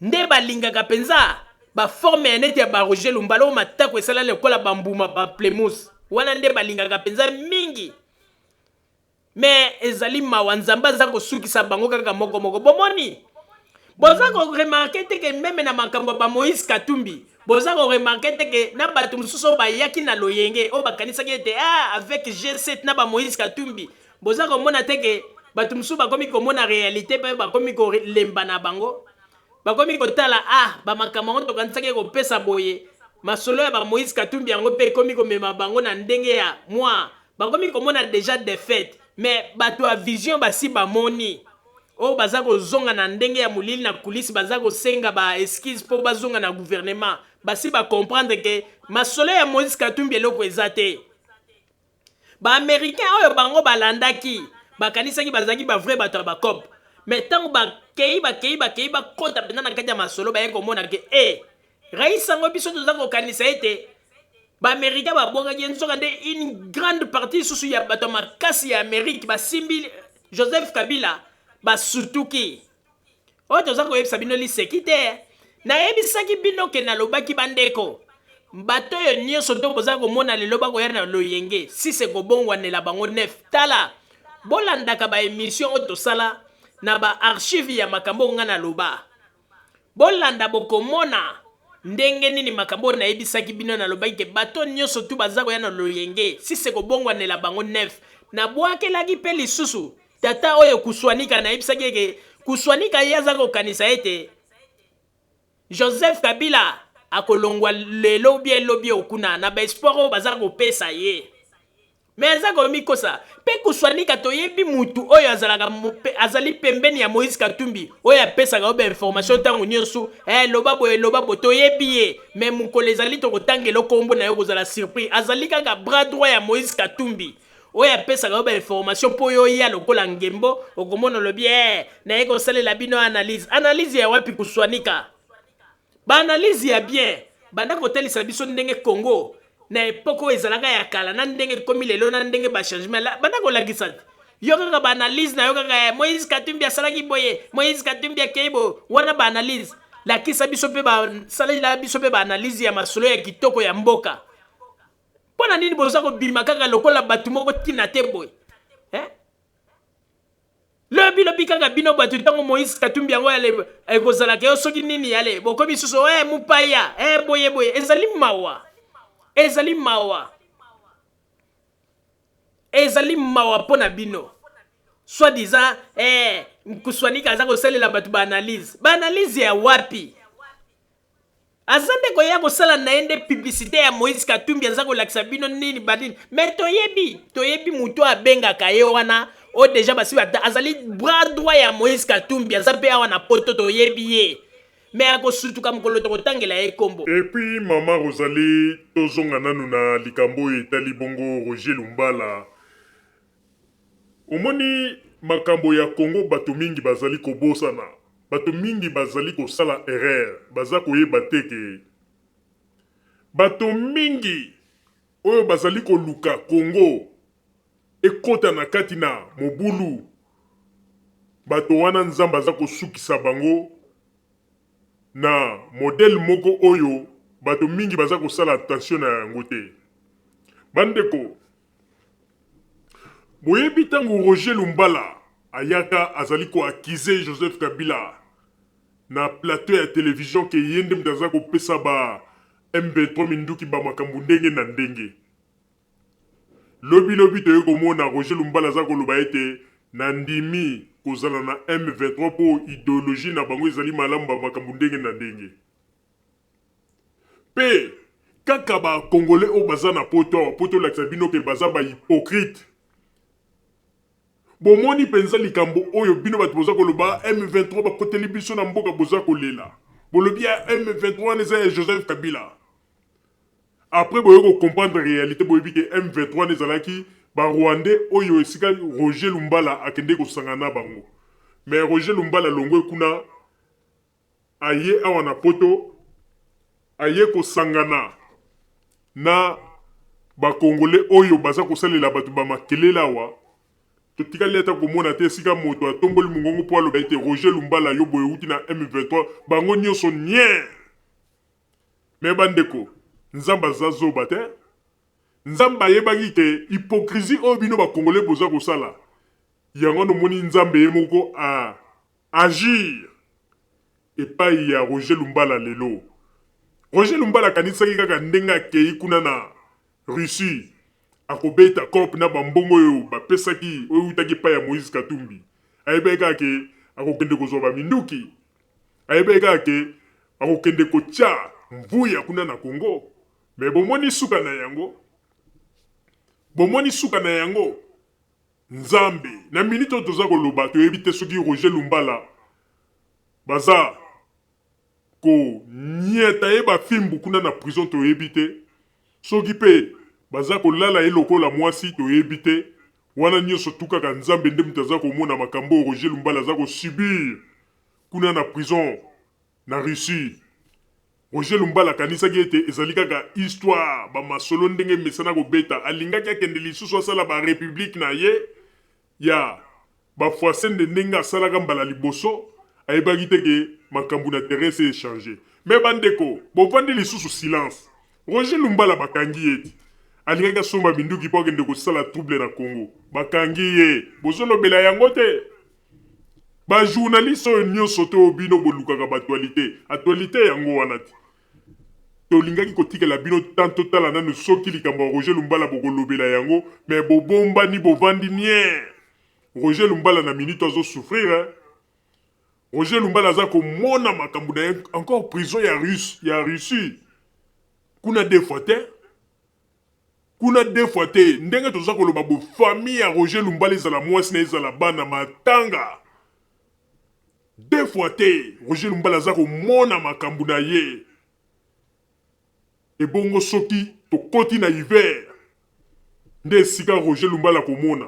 Nde balingaka penza ba forme ya neti ya ba Roger Lumbala oyo mataku esala lokola ba mbuma pamplemousse wana nde balingaka penza mingi. Mais ezali mawa Nzambe aza kosukisa bango kaka moko moko. Bomoni? Boza ko remarquer te ke meme na makambo ya ba Moïse Katumbi, boza ko remarquer te ke na bato mosusu oyo bayaki na loyenge oyo bakanisaki ete ah avec G7 na ba Moïse Katumbi, boza komona te ke bato mosusu bakomi komona realite mpe bakomi kolemba na bango, bakomi kotala ah ba makambo yango tokanisaki ekopesa boye, masolo ya ba Moïse Katumbi yango mpe ekomi komema bango na ndenge ya mwa bakomi komona dejà defaite mais bato ya vision basi bamoni oyo baza kozonga na ndenge ya molili na coulisse baza kosenga ba excuse mpo bazonga na gouvernement basi ba comprendre ke masolo ya Moïse Katumbi eloko eza te. Ba americain oyo bango balandaki bakanisaki bazalaki ba vrai bato ya ba cop mais ntango bakei bakei bakei bakota mpenza na kati ya masolo baye komona ke e eh, rais yango biso toza kokanisa ete baaméricain babwakaki ye nzoka nde une grande partie lisusu ya bato ya makasi ya amerike basimbi joseph kabila basutuki oyo toza koyebisa bino liseki te nayebisaki bino ke nalobaki bandeko bato oyo nyonso to boza komona lelo bakoya na loyenge sise kobongwanela bango nef tala bolandaka baemission oyo tosala na baarchive ya makambo oyo ngai naloba Bolanda bokomona ndenge nini makambo oyo nayebisaki bino nalobaki ke bato nyonso tu baza koya na loyenge sise kobongwanela bango nef. Nabwakelaki mpe lisusu tata oyo Kuswanika nayebisaki ye ke Kuswanika ye aza kokanisa ete Joseph Kabila akolongwa lelo ou bien lobi okuna na ba espoir oyo baza kopesa ye. Mais aza komikosa pe kuswanika toyebi mutu oyo azalaka azali pembeni ya Moïse Katumbi oyo apesaka yo ba information ntango nyonso eh, loba boye loba boye toyebi ye mais mokolo ezali tokotangela kombo na yo kozala surpris azali kaka bras droit ya Moïse Katumbi oyo apesaka yo ba information mpo yo oya lokola ngembo okomona olobi eh, naye kosalela bino analyse analyse ya wapi kuswanika Ba analyse ya bien banda kotalisa biso ndenge Congo na epoque oyo ezalaka ya kala na ndenge ekomi lelo na ndenge ba changement la banda kolakisa yo kaka ba analyse na yo kaka eh, Moïse Katumbi asalaki boye Moïse Katumbi akei boye wana ba analyse lakisa biso mpe basalela biso mpe ba analyse ya masolo ya kitoko ya mboka mpo na nini boza kobima kaka lokola bato moko ntina te boye eh? Lobi lobi kaka bino bato ntango Moïse Katumbi yango yale ekozalaka yo soki nini yale bokomi susu eh mupaya eh boye boye ezali mawa ezali mawa ezali mawa mpo na bino soit disant eh Nkuswanika aza kosalela bato ba analyse ba analyse ya wapi Aza nde koya kosala na ye nde publicite ya Moïse Katumbi aza kolakisa bino nini ba nini mais toyebi toyebi mutu oyo abengaka ye wana oyo deja basi ba azali bras droit ya Moïse Katumbi aza mpe awa na poto toyebi ye mais akosutuka mokolo tokotangela ye kombo. Et puis maman Rosalie tozonga nanu na likambo oyo etali bongo Roger Lumbala Omoni makambo ya Congo bato mingi bazali kobosana, bato mingi bazali kosala erreur, baza koyeba te ke. Bato mingi oyo bazali koluka Congo ekota na kati na mobulu, bato wana Nzambe aza kosukisa bango na modèle moko oyo bato mingi baza kosala attention na yango te. Bandeko, boyebi ntango Roger Lumbala ayaka azali ko accuser Joseph Kabila na plateau ya television ke ye nde moto aza kopesa ba M23 minduki ba makambo ndenge na ndenge. Lobi lobi toye komona Roger Lumbala aza koloba ete na ndimi kozala na M23 po ideologie na bango ezali malamu ba makambo ndenge na ndenge. Pe kaka ba congolais oyo baza na poto awa po tolakisa bino ke baza ba hypocrite. Bomoni penza likambo oyo bino bato boza koloba M23 bakoteli biso na mboka boza kolela. Bolobi ya M23 wana eza ya Joseph Kabila. Après boye ko comprendre realite boyebi ke M23 wana ezalaki ba Rwandais oyo esika Roger Lumbala akendeki kosangana na bango. Mais Roger Lumbala alongwe kuna aye awa na poto aye kosangana na ba Congolais oyo baza kosalela bato ba makelele awa. Totikali ata komona te esika moto atomboli mongongo mpo aloba ete Roger Lumbala yo boye owuti na M23 bango nionso nien! Mais ba ndeko, Nzambe aza zoba te. Nzambe ayebaki ke hypocrisie oyo bino ba congolais boza kosala, yango wana omoni Nzambe ye moko a agir epayi ya Roger Lumbala lelo. Roger Lumbala akanisaki kaka ndenge akeyi kuna na Russie akobeta coop na ba mbongo oyo bapesaki oyo ewutaki epayi ya Moïse Katumbi. Ayebaki kaka ke akokende kozwa ba minduki. Ayebaki kaka ke akokende kotia mvuya kuna na Congo. Mais bomoni suka na yango? Bomoni suka na yango? Nzambe, na minute oyo toza koloba toyebi te soki Roger Lumbala baza ko niata ye ba fimbu kuna na prison toyebi te, soki pe baza kolala ye lokola mwasi toyebi te, wana nionso tout kaka Nzambe nde mutu aza komona makambo oyo Roger Lumbala aza ko subir kuna na prison na Russie. Roger Lumbala akanisaki ete ezali kaka histoire, ba masolo ndenge emesana kobeta, alingaki akende lisusu asala ba republique na ye ya Bafuasende ndenge asalaka mbala liboso, ayebaki te ke makambu na terrain esi e changer. Mais ba ndeko, bovandi lisusu silence. Roger Lumbala bakangi ye ti. Alingaki asomba minduki po akende kosala trouble na Congo. Bakangi ye. Bozolobela yango te? Ba journalistes oyo nionso te oyo bino bolukaka ba actualites, actualite yango wana ti. Tolingaki kotikela bino temps totala nanu soki likambo ya Roger Lumbala bokolobela yango mais bobombani bovandi nien. Roger Lumbala na minute azo souffrir hein. Roger Lumbala aza komona makambo na ye encore prison ya Russe ya Russie kuna deux fois te. Kuna deux fois te ndenge toza koloba bo famille ya Roger Lumbala ezala mwasi na ezala bana matanga. Deux fois te Roger Lumbala aza komona makambo na ye. Ebongo soki tokoti na hiver nde esika Roger Lumbala akomona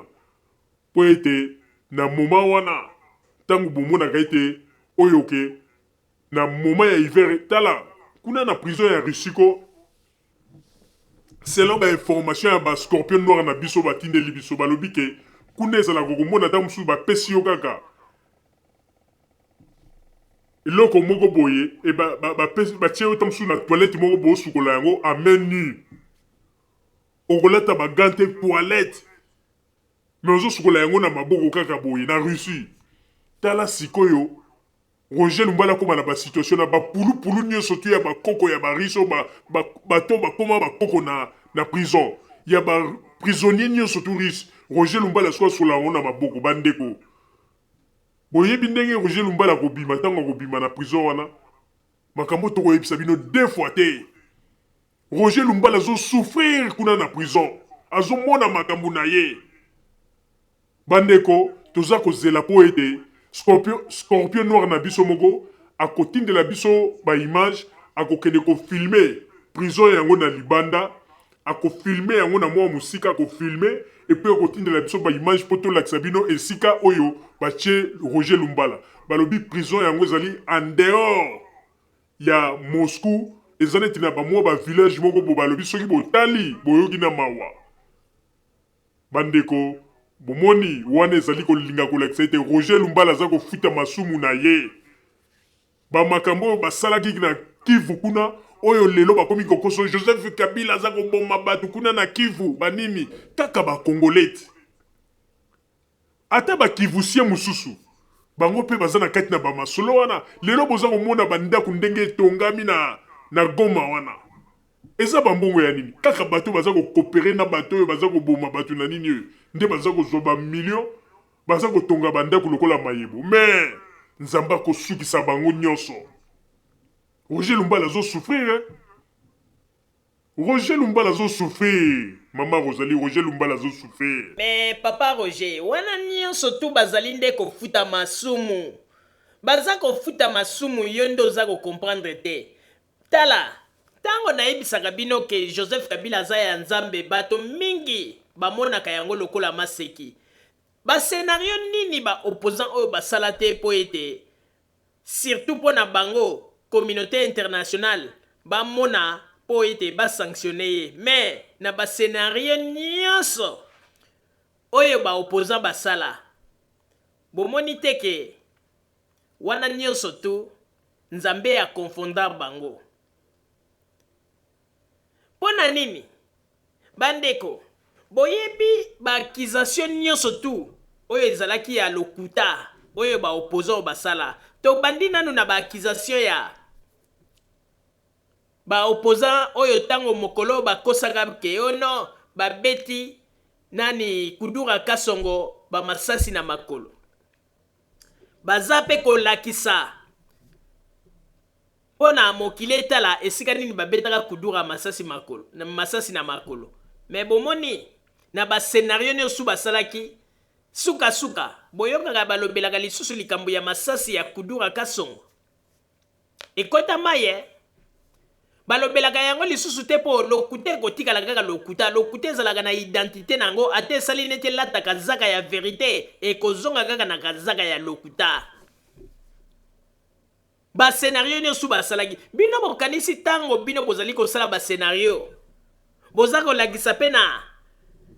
po ete na moment wana tango bomonaka ete oyo ke na moment ya hiver tala kuna na prison ya Russie ko selon ba information ya ba scorpion noir na biso batindeli biso balobi ke kuna ezalaka okomona ata mosusu bapesi yo kaka eloko moko boye e batie yo ta mosusu na toilette moko boye osukola yango à main nue okolata ba gants te toilette mais ozosukola yango na maboko kaka boye na Russie tala sikoyo Roger Lumbala akoma na ba situation na ba pulu pulu nioso tu ya ba koko ya ba riche oyo ba ba bato bakoma ba koko na na prison ya ba prisonnier nioso tu riche Roger Lumbala soki asola yango na maboko ba ndeko boyebi ndenge Roger Lumbala akobima tango akobima na prison wana makambo tokoyebisa bino deux fois te Roger Lumbala azo souffrir kuna na prison azomona makambo na ye Bandeko toza kozela po ete scorpion, scorpion noir na biso moko akotindela biso ba image, akokende ko filmer prison yango na libanda, ako filmer yango na mua mosika, ako filmer et puis akotindela biso ba image po tolakisa bino esika oyo batie Roger Lumbala. Balobi prison yango ezali en dehors ya Moscou. Eza neti na ba mwa ba village moko bo balobi soki botali boyoki na mawa. Bandeko bomoni wana ezali kolinga kolakisa ete Roger Lumbala aza kofuta masumu na ye. Ba makambo oyo basalaki na Kivu kuna oyo lelo bakomi kokoso Joseph Kabila aza koboma bato kuna na Kivu banini kaka ba Congolais te. Ata ba Kivusien mosusu bango pe baza na kati na ba masolo wana. Lelo boza komona ba ndaku ndenge etongami na na Goma wana eza ba mbongo ya nini? Kaka bato baza ko cooperer na bato oyo baza koboma bato na nini oyo nde baza kozwa ba millions baza kotonga ba ndaku lokola mayebo mais Nzambe akosukisa bango nionso. Roger Lumbala azo souffrir hein. Roger Lumbala azo souffrir maman Rosalie Roger Lumbala azo souffrir. Mais papa Roger wana nionso tout bazali nde kofuta masumu baza kofuta masumu yo nde oza ko comprendre te tala tango nayebisaka bino ke Joseph Kabila aza ya Nzambe bato mingi bamonaka yango lokola maseki ba scenario nini ba opposants oyo basala te po ete Surtout mpo na bango communaute internationale ba mona mpo ete ba sanctionner ye mais na ba scenario nionso oyo ba opposants ba sala bomoni te que wana nionso tout Nzambe a confondre bango? Mpo na nini? Ba ndeko, boyebi ba accusations nionso tout oyo ezalaki ya lokuta oyo ba opposants oyo basala? Tobandi nanu na ba accusations ya ba opposants oyo tango mokolo oyo bakosaka ke oh non babeti nani Kudura Kasongo ba masasi na makolo. Baza pe kolakisa Mpo na mokili etala esika nini babetaka kudura masasi makolo, masasi na makolo. Mais bomoni, na ba scenario niosu basalaki, suka suka, boyokaka balobelaka lisusu likambo ya masasi ya kudura kasongo? Ekota mayi eh. Balobelaka yango lisusu te mpo lokuta ekotikala kaka lokuta. Lokuta ezalaka na identite na yango, ata esali neti elata kazaka ya verite, ekozonga kaka na kazaka ya lokuta. Ba scenario niosu basalaki. Bino bokanisi tango bino bozali kosala ba scenario boza kolakisa pe na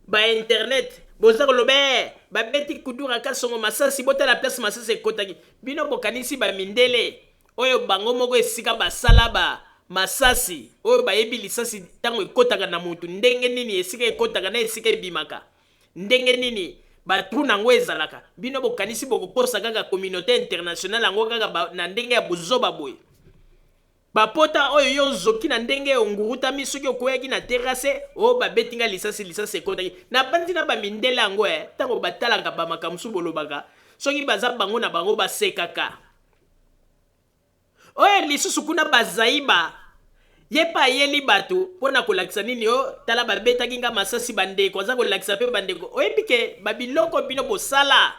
ba internet boza koloba eh babeti kudura kasongo masasi botala place masasi ekotaki bino bokanisi ba mindele oyo bango moko esika basala ba masasi oyo bayebi lisasi tango ekotaka na mutu ndenge nini esika ekotaka na esika ebimaka Ndenge nini ba trou na ngo ezalaka? Bino bokanisi bokokosa kaka communaute internationale yango kaka ba, na ndenge ya buzoba boye? Ba pota oyo yo ozoki na ndenge ongurutami soki okweyaki na terrasse, oh babeti nga lisasi, lisasi ekotaki. Nabanzi na ba mindele yango eh, tango batalaka ba makambo mosusu bolobaka, soki baza bango na bango basekaka. Oyo lisusu kuna bazaiba ye pe ayeli batu pona kolakisa nini oh tala babetaki nga masasi ba ndeko aza kolakisa pe ba ndeko oyebi ke ba biloko bino bosala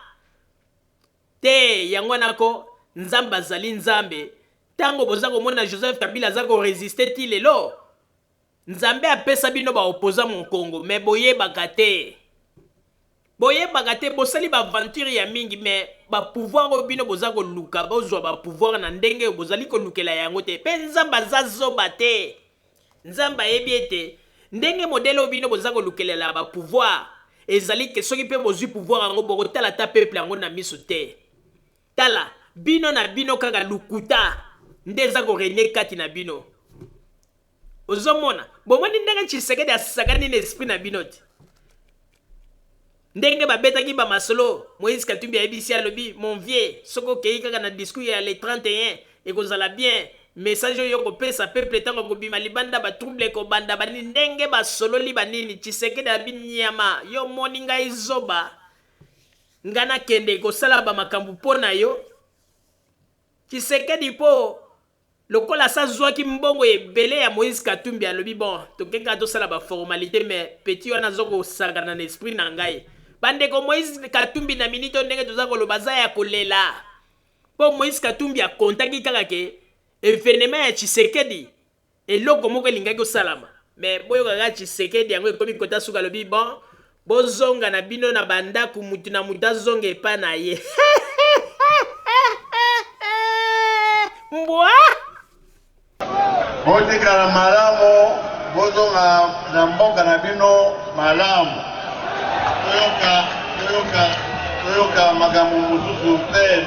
te yango wana ko nzambe azali nzambe tango boza komona Joseph Kabila aza ko resister ti lelo Nzambe apesa bino ba opposants mon Congo mais boyebaka te. Boyebaka te bosali ba aventure ya mingi mais ba pouvoir oyo bino boza koluka bozwa ba pouvoir na ndenge oyo bozali kolukela yango te pe Nzambe aza zoba te. Nzambe ayebi ete ndenge modèle oyo bino boza kolukelela ba pouvoir ezali ke soki pe bozwi pouvoir yango bokotala ata peuple yango na misu te. Tala bino na bino kaka lokuta nde eza ko regner kati na bino. Ozo mona? Bomoni ndenge Tshisekedi asakani na esprit na bino te? Ndenge babetaki ba masolo, Moïse Katumbi ayebisi alobi, mon vieux, soki okeyi kaka na discours ya le 31, ekozala bien, message oyo okopesa peuple tango akobima libanda ba trouble ekobanda ba nini, ndenge basololi ba nini, Tshisekedi alobi nyama, yo omoni ngai zoba, ngai nakende kosala ba makambo po na yo? Tshisekedi po Lokola asi azuaki mbongo ebele ya Moïse Katumbi alobi bon toke kaka tosala ba formalites mais petit wana azo kosakana na esprit na ngai. Ba ndeko Moïse Katumbi na minute oyo ndenge toza koloba aza ya kolela po Moïse Katumbi a comptaki kaka ke evenement ya Tshisekedi eloko moko elingaki kosalama mais boyoka kaka Tshisekedi yango ekomi kota suka alobi bon bozonga na bino na ba ndaku mutu na mutu azonga epa na ye mbwa. Botikala malamu, bozonga na mboka na bino malamu. Toyoka, toyoka, toyoka makambo mosusu te.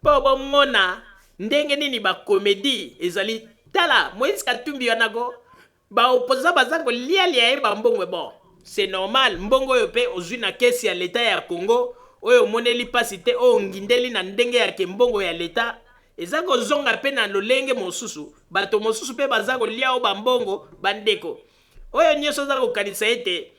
Mpo bomona ndenge nini ba comedie ezali tala Moïse Katumbi wana ko Ba opposants baza kolia lia ye ba mbongo bon c'est normal mbongo oyo pe ozui na caisse ya l'etat ya Congo oyo omoneli pasi te oyo ongindeli na ndenge ya ke mbongo ya l'etat eza kozonga pe na lolenge mosusu bato mosusu pe baza kolia yo ba mbongo ba ndeko oyo nioso aza kokanisa ete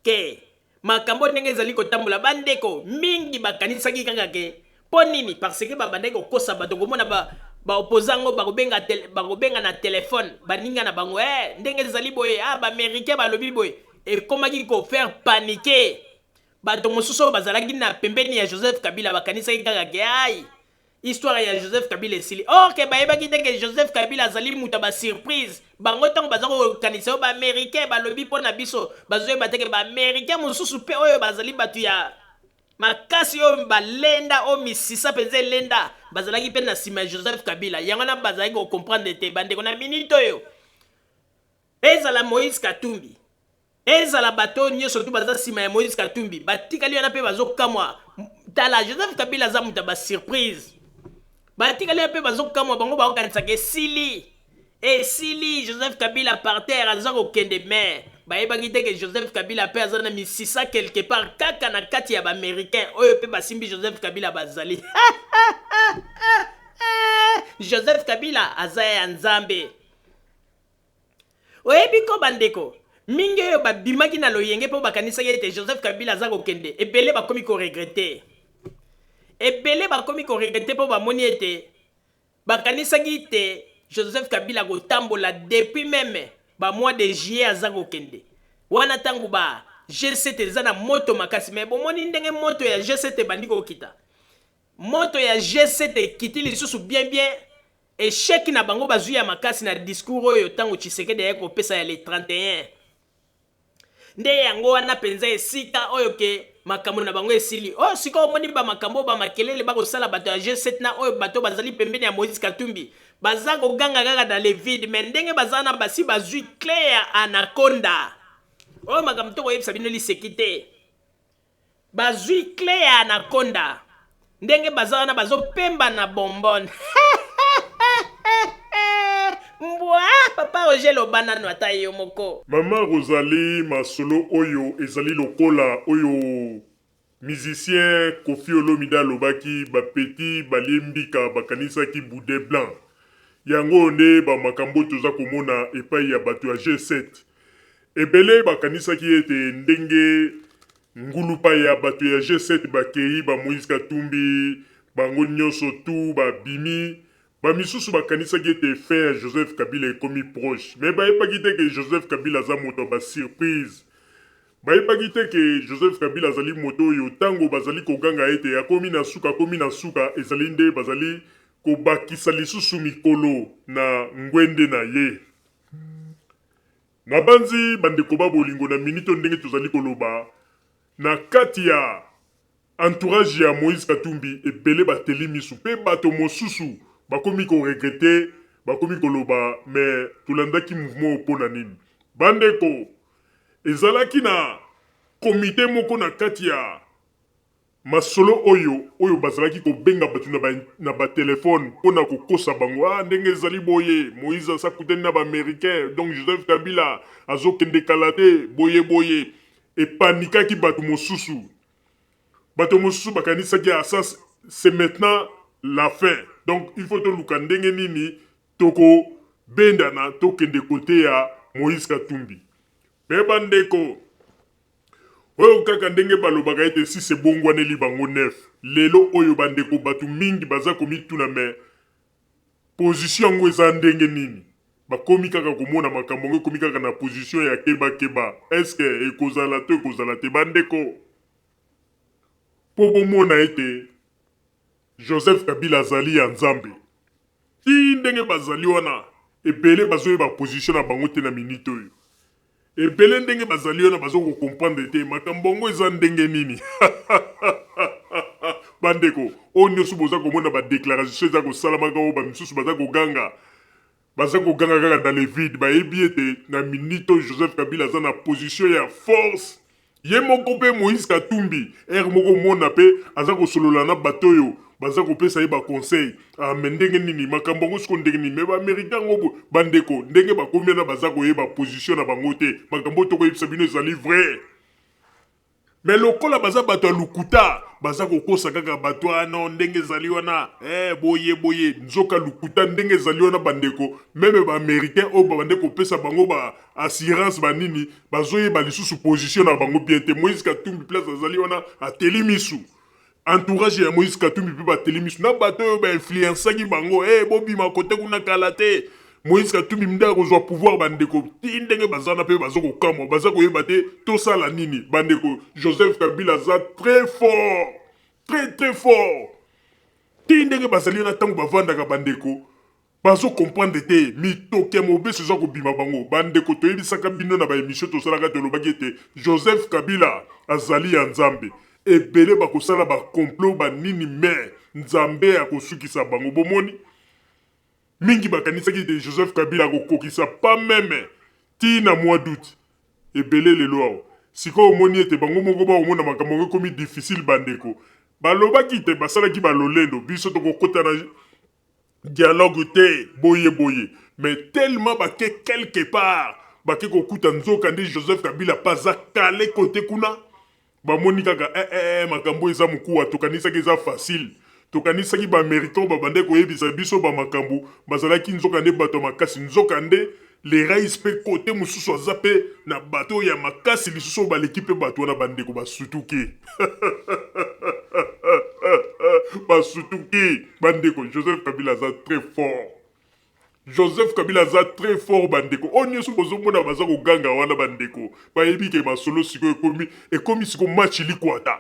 ke makambo ndenge ezali kotambola bandeko mingi bakanisaki kaka ke mpo nini parce que babandaki kokosa bato komona ba baopposa yango bakobenga tele, bakobenga na telefone baninga na bango eh, ndenge ezali boye ah, baaméricain balobi boye ekomaki kofaire panike bato mosusu oyo bazalaki na pembeni ya joseph kabila bakanisaki kaka ke ai Histoire ya Joseph Kabila esili. Or que bayebaki te que Joseph Kabila azali moto ya ba surprise. Bango ntango baza kokanisa yo ba Americains balobi mpo na biso, bazoyeba te que ba Americains mosusu mpe oyo bazali bato ya makasi oyo balenda oyo misisa mpenza elenda bazalaki mpe na nsima ya Joseph Kabila. Yango wana bazalaki kocomprendre te bandeko na minute oyo ezala Moïse Katumbi Ezala bato oyo nioso tout baza sima ya Moïse Katumbi batikali wana pe bazo kamwa tala Joseph Kabila aza moto ya ba surprise batikali wana pe bazo kamwa bango bakokanisaka esili esili Joseph Kabila par terre aza kokende mais bayebaki te ke Joseph Kabila pe aza na misisa quelque part kaka na kati ya ba américain oyo pe basimbi Joseph Kabila bazali Joseph Kabila aza ya Nzambe. Oyebi ko bandeko mingi oyo babimaki na loyenge mpo bakanisaki ete Joseph Kabila aza kokende, ebele bakomi ko regretter. Ebele bakomi ko regretter mpo bamoni ete bakanisaki te Joseph Kabila akotambola depuis meme ba mois de juillet aza kokende. Wana tango ba G7 eza na moto makasi mais bomoni ndenge moto ya G7 ebandi kokita. Moto ya G7 ekiti lisusu bien bien. Echec na bango bazui ya makasi na discours oyo tango Tshisekedi ayaki kopesa ya le 31. Nde yango wana penza esika oyo ke makambo na bango esili. Oyo sikoyo omoni ba makambo oyo ba makelele bakosala bato ya G7 na oyo bato bazali pembeni ya Moïse Katumbi baza koganga kaka dans le vide mais ndenge baza wana basi bazui cle ya anaconda. Oyo makambo tokoyebisa bino liseki te. Bazui cle ya anaconda ndenge baza wana bazo pemba na bonbon mbwa papa Roger loba nanu ata yo moko. Mama Rosalie masolo oyo ezali lokola oyo musicien Koffi Olomide alobaki ba petits balie mbika bakanisaki boudin blanc yango oyo nde ba makambo toza komona epayi ya bato ya G7 Ebele bakanisaki ete ndenge ngulupa ya bato ya G7 bakeyi, ba Moïse Katumbi, bango nionso tout babimi, ba misusu bakanisaki ete fin ya Joseph Kabila ekomi proche. Mais bayebaki te que Joseph Kabila aza moto ya ba surprises. Bayebaki te que Joseph Kabila azali moto oyo tango bazali koganga ete akomi na suka, akomi na suka, ezali nde bazali kobakisa lisusu mikolo na ngwende na ye. Nabanzi bandeko ba bolingo na minute oyo ndenge tozali koloba na kati ya entourage ya Moïse Katumbi ebele bateli misu pe bato mosusu bakomi ko regretter bakomi koloba mais tolandaki mouvement oyo pona nini? Bandeko ezalaki na comite moko na kati ya Masolo oyo, oyo bazalaki kobenga bato na ba, na ba telephone mpo na kokosa bango, ah, ndenge ezali boye, Moïse asi akutani na ba Americains, donc Joseph Kabila azokende kala te, boye, boye. Epanikaki bato mosusu. Bato mosusu bakanisaki, ah, ça, c'est maintenant la fin. Donc, il faut toluka ndenge nini tokobendana, tokende kote ya Moïse Katumbi. Mais bandeko, Oyo kaka ndenge balobaka ete sisi ebongwaneli bango neuf. Lelo oyo ba ndeko batu mingi baza komituna mais position yango eza ndenge nini? Bakomi kaka komona makambo yango ekomi kaka na position ya keba keba. Est-ce que ekozala to ekozala te? Bandeko, mpo bomona ete Joseph Kabila azali ya Nzambe. Tii ndenge bazali wana, ebele bazoyeba position na bango te na minute oyo. Ebele ndenge bazali wana bazo ko comprendre te makambo yango eza ndenge nini. Bandeko, oyo nioso boza komona ba declaration eza kosalamaka oyo ba misusu baza koganga, baza koganga kaka dans le vide, bayebi ete na minute oyo Joseph Kabila aza na position ya force. Ye moko pe Moïse Katumbi heure moko omona pe aza kosolola na bato oyo baza kopesa ye ba conseil ah mais ndenge nini makambo yango siko ndenge nini mais ba americain yango bo bandeko ndenge bakomi wana baza koyeba position na bango te makambo oyo tokoyebisa bino ezali vrai. Mais lokola baza bato ya lokuta, baza kokosa kaka bato, ah non, ndenge ezali wana, eh, boye boye, nzoka lokuta ndenge ezali wana bandeko, meme ba americains oyo babande kopesa bango ba assurance ba nini, bazoyeba lisusu position na bango bien te. Moïse Katumbi place azali wana ateli misu. Entourage ya Moïse Katumbi pe bateli misu na bato oyo ba influençaki bango, eh bobima kote kuna kala te. Moïse Katumbi nde akozwa pouvoir bandeko, ti ndenge baza na pe bazo kokamwa, baza koyeba te tosala nini bandeko. Joseph Kabila aza très fort, très très fort. Ti ndenge bazali na tango bavandaka bandeko, Bazo comprendre te mitoki ya mobesu eza kobima bango ba ndeko toyebisaka bino na ba emission tosalaka tolobaki ete Joseph Kabila azali ya nzambe ebele bakosala ba complot ba nini mais nzambe akosukisa bango bomoni mingi bakanisaki ete Joseph Kabila akokokisa pas meme ti na mois d'août ebele lelo awa sikoyo omoni ete bango moko bakomona makambo yango ekomi difficile bandeko balobaki te basalaki ba lolendo biso tokokota na dialogue te boye boye mais tellement bake quelque part bake kokuta nzoka nde Joseph Kabila pe aza kale kote kuna bamoni kaka eh, eh, eh, makambo eza mokuwa tokanisaki eza facile tokanisaki ba americain babandaki koyebisa biso ba makambo bazalaki nzoka nde bato ya makasi nzoka nde le rais pe kote mosusu aza pe na bato ya makasi lisusu oyo baleki pe bato wana bandeko basutuki basutuki bandeko Joseph Kabila aza très fort Joseph Kabila aza très fort bandeko oyo nyonso bozomona baza koganga wana bandeko bayebi ke masolo sikoyo ekomi ekomi sikoyo match likwata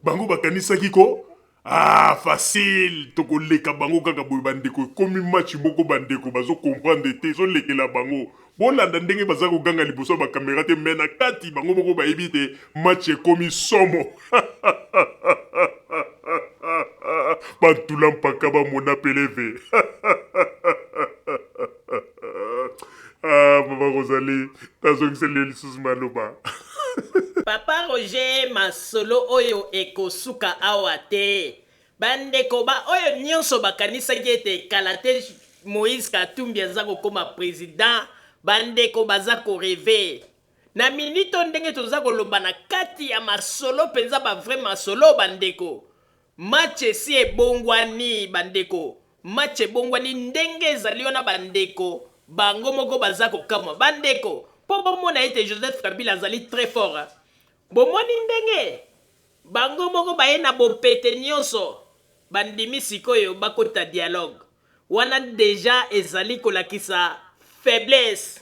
bango bakanisaki ko Ah facile tokoleka bango kaka boye bandeko ekomi match moko bandeko bazo comprendre te ezolekela bango bolanda ndenge baza koganga liboso ya bakamera te me na kati bango moko bayebi te match ekomi somo bantula mpaka bamona peleve ah, mama Rosalie nazongiseli yo lisusu maloba. Papa Roger masolo oyo ekosuka awa te. Bandeko ba oyo nionso bakanisaki ete kala te Moïse Katumbi aza kokoma president, bandeko baza ko rever. Na minute oyo ndenge toza koloba na kati ya masolo penza ba vrai masolo bandeko, Match esi ebongwani ba ndeko, match ebongwani ndenge ezali wana ba ndeko bango moko baza kokamwa ba ndeko po bomona ete Joseph Kabila azali très fort hein. Bomoni ndenge bango moko baye na bopete nionso bandimi sikoyo bakota dialogue wana dejà ezali kolakisa faiblesse,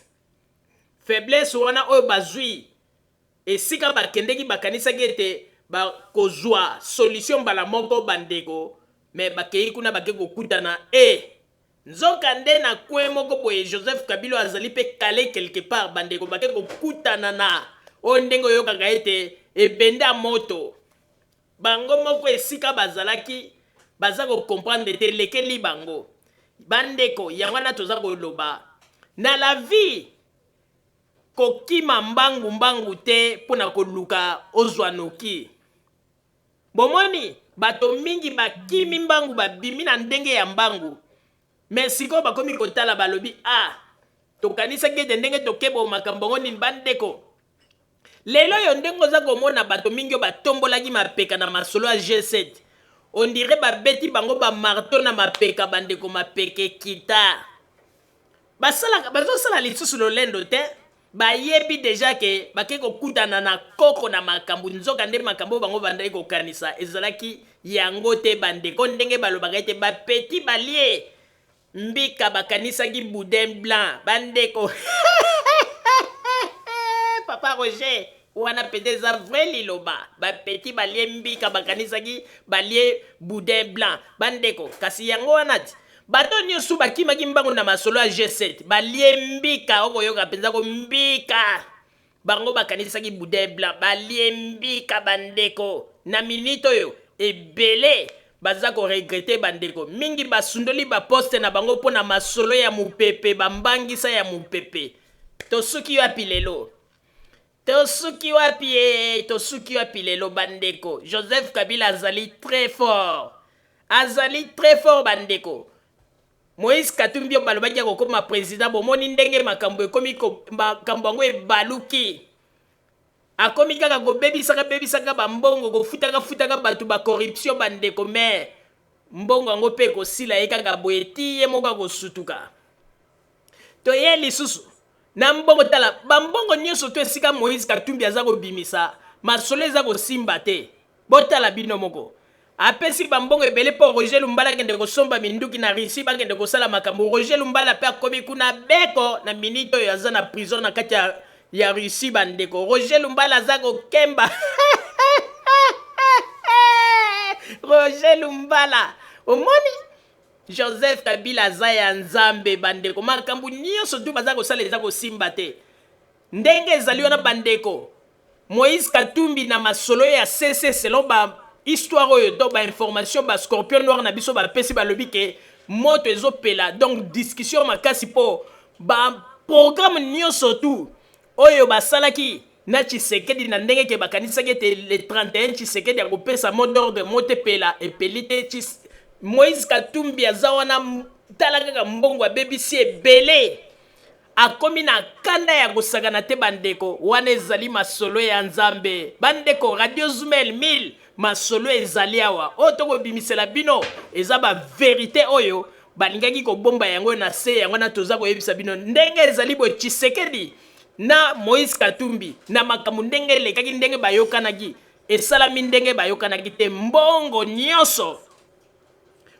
faiblesse wana oyo bazui Esika bakendeki bakanisaki ete ba kozua solution mbala moko ba ndeko mais bakeyi kuna bake kokutana eh! Nzoka nde na coin moko boye Joseph Kabila oyo azali pe cale quelque part ba ndeko bake kokutana na oyo ndenge oyokaka ete ebende ya moto bango moko esika bazalaki baza ko comprendre te elekeli bango ba ndeko yango wana toza koloba na la vie Kokima mbangu mbangu te mpo na koluka ozwa noki. Bomoni, bato mingi bakimi mbangu, babimi na ndenge ya mbangu, mais sikoyo bakomi kotala, balobi, Ah, tokanisaki ete ndenge toke boye, makambo yango nini? Bandeko, lelo oyo ndenge oza komona bato mingi oyo batombolaki mapeka na masolo ya G7, on dirait babeti bango ba marteau na mapeka, bandeko, mapeka ekita. Basalaka, bazosala lisusu lolendo te, bayebi deja ke bake kokutana na koko na makambo, nzoka nde makambo oyo bango bandaki kokanisa ezalaki yango te. Bandeko, ndenge balobaka ete ba petit balie. Mbika bakanisaki boudin blanc bandeko. Papa Roger wana mpenza eza vrai liloba bapeti balie mbika bakanisaki balie boudin blanc bandeko kasi yango wana ti bato nyonso bakimaki mbangu na masolo ya G7 balie mbika okoyoka mpenza ko mbika Bango bakanisaki boudin blanc balie mbika bandeko na minute oyo ebele baza ko regretter bandeko mingi basundoli ba poste na bango mpo na masolo ya mupepe ba mbangisa ya mupepe tosuki wapi lelo tosuki wapi ee tosuki wapi lelo bandeko Joseph Kabila azali très fort azali très fort bandeko Moïse Katumbi oyo balobaki akokoma president bomoni ndenge makambo ekomi makambo yango ebaluki akomi kaka kobebisaka bebisaka bambongo kofutaka futaka bato ba corruption bandeko mais mbongo yango mpe ekosila ye kaka boye ti ye moko akosutuka toye lisusu na mbongo tala bambongo nyonso to esika Moïse Katumbi aza kobimisa masolo eza kosimba te Botala bino moko. Apesi ba mbongo ebele po Roger Lumbala akende kosomba minduki na Russie bakende kosala makambo. Roger Lumbala pe akomi kuna beko na minute oyo aza na prison na kati ya, ya Russie ba ndeko. Roger Lumbala aza kokemba. Roger Lumbala omoni Joseph Kabila aza ya Nzambe bandeko. Makambo nyonso tu baza kosala eza kosimba te. Ndenge ezali wana bandeko. Moïse Katumbi na masolo ya CC selon ba histoire oyo donc ba information ba scorpion noir na biso ba pesi balobi ke moto ezo pela donc discussion makasi po ba programme nioso tout oyo basalaki na Tshisekedi na ndenge ke bakanisaki ete le 31 Tshisekedi akopesa mot d'ordre moto epela epeli te Tshis Moïse Katumbi aza wana tala kaka mbongo abebisi ebele Akomi na kanda ya kosakana te bandeko, wana ezali masolo ya Nzambe. Bandeko, Radio Zumel 1000, masolo ezali awa. Oyo tokobimisela bino eza ba verite oyo balingaki kobomba yango na se, yango wana toza koyebisa bino ndenge ezali boye. Tshisekedi na Moïse Katumbi na makambo ndenge elekaki, ndenge bayokanaki, esalami ndenge bayokanaki te. Mbongo nyonso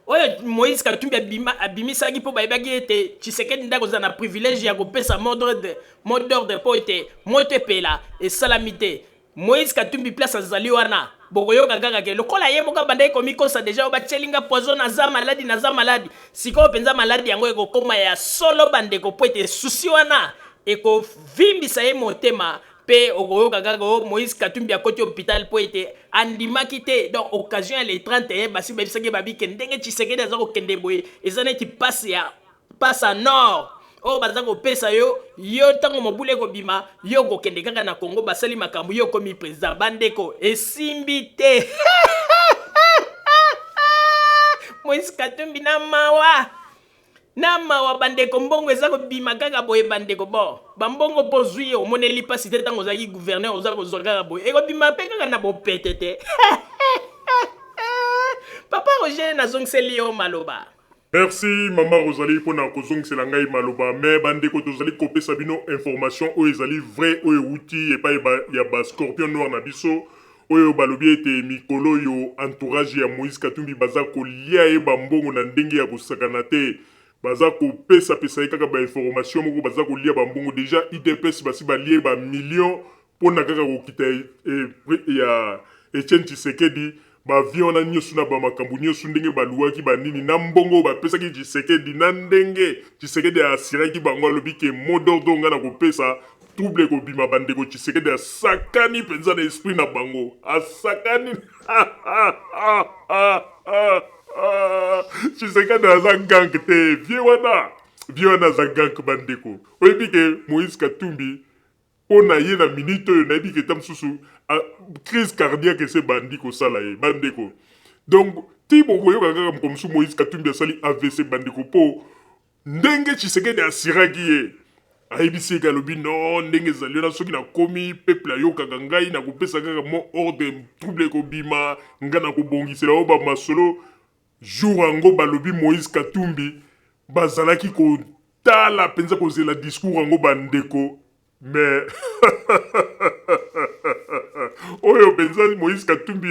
oyo Moïse Katumbi abima, abimisaki mpo bayebaki ete Tshisekedi nde akozala na privilège ya kopesa mot d'ordre mot d'ordre mpo ete moto epela esalami te. Moïse Katumbi place azali wana bokoyoka kaka ke lokola ye moko abandaki komikosa deja oyo batieli nga poison naza maladi naza maladi sikoyo mpenza maladi yango ekokoma ya solo bandeko mpo ete susi wana ekovimbisa ye motema Pe okoyoka kaka oh Moïse Katumbi akoti hopital po ete andimaki te donc occasion ya le 31 basi bayebisaki ye babi ke ndenge Tshisekedi aza kokende boye eza neti passe ya passe en or oyo baza kopesa yo yo ntango mobulu ekobima yo okokende kaka na Congo basali makambo yo okomi president bandeko esimbi te Moïse Katumbi na mawa Na mawa bandeko mbongo eza kobima kaka boye bandeko bon ba mbongo po ozui omoneli pasi te tango ozalaki gouverneur oza kozua kaka boye ekobima pe kaka na bopete te papa Roger nazongiseli yo maloba. Merci mama Rosalie pona kozongisela ngai maloba mais bandeko tozali kopesa bino information oyo ezali vrai oyo ewuti epai ya ba scorpion noir na biso oyo balobi ete mikolo oyo entourage ya Moïse Katumbi baza kolia ye ba mbongo na ndenge ya kosakana te baza kopesa pesa ye kaka ba information moko baza kolia ba mbongo dejà udps basi balie ba millions pona kaka kokita ya Etienne Tshisekedi ba avion wana nioso na ba makambo nioso ndenge baluaki ba nini na mbongo oyo bapesaki Tshisekedi na ndenge Tshisekedi a assuraki bango alobi ke mot d'ordre oyo ngai nakopesa Trouble ekobima ba ndeko Tshisekedi asakani penza na esprit na bango asakani Tshisekedi aza gank te vieux wana vieux wana aza gank ba ndeko oyebi ke Moïse Katumbi mpo na ye na minute oyo nayebi ke ta mosusu crise cardiaque ese ebandi kosala ye ba ndeko donc ti bokoyoka kaka mokolo mosusu Moïse Katumbi asali AVC bandeko mpo Ndenge Tshisekedi a assuraki ye, ayebisi ye ke alobi non ndenge ezali wana soki nakomi peuple ayokaka ngai nakopesa kaka mot ordre trouble ekobima ngai nakobongisela yo ba masolo. Jour yango balobi Moïse Katumbi bazalaki kotala penza kozela discours yango ba ndeko mais oyo penza Moïse Katumbi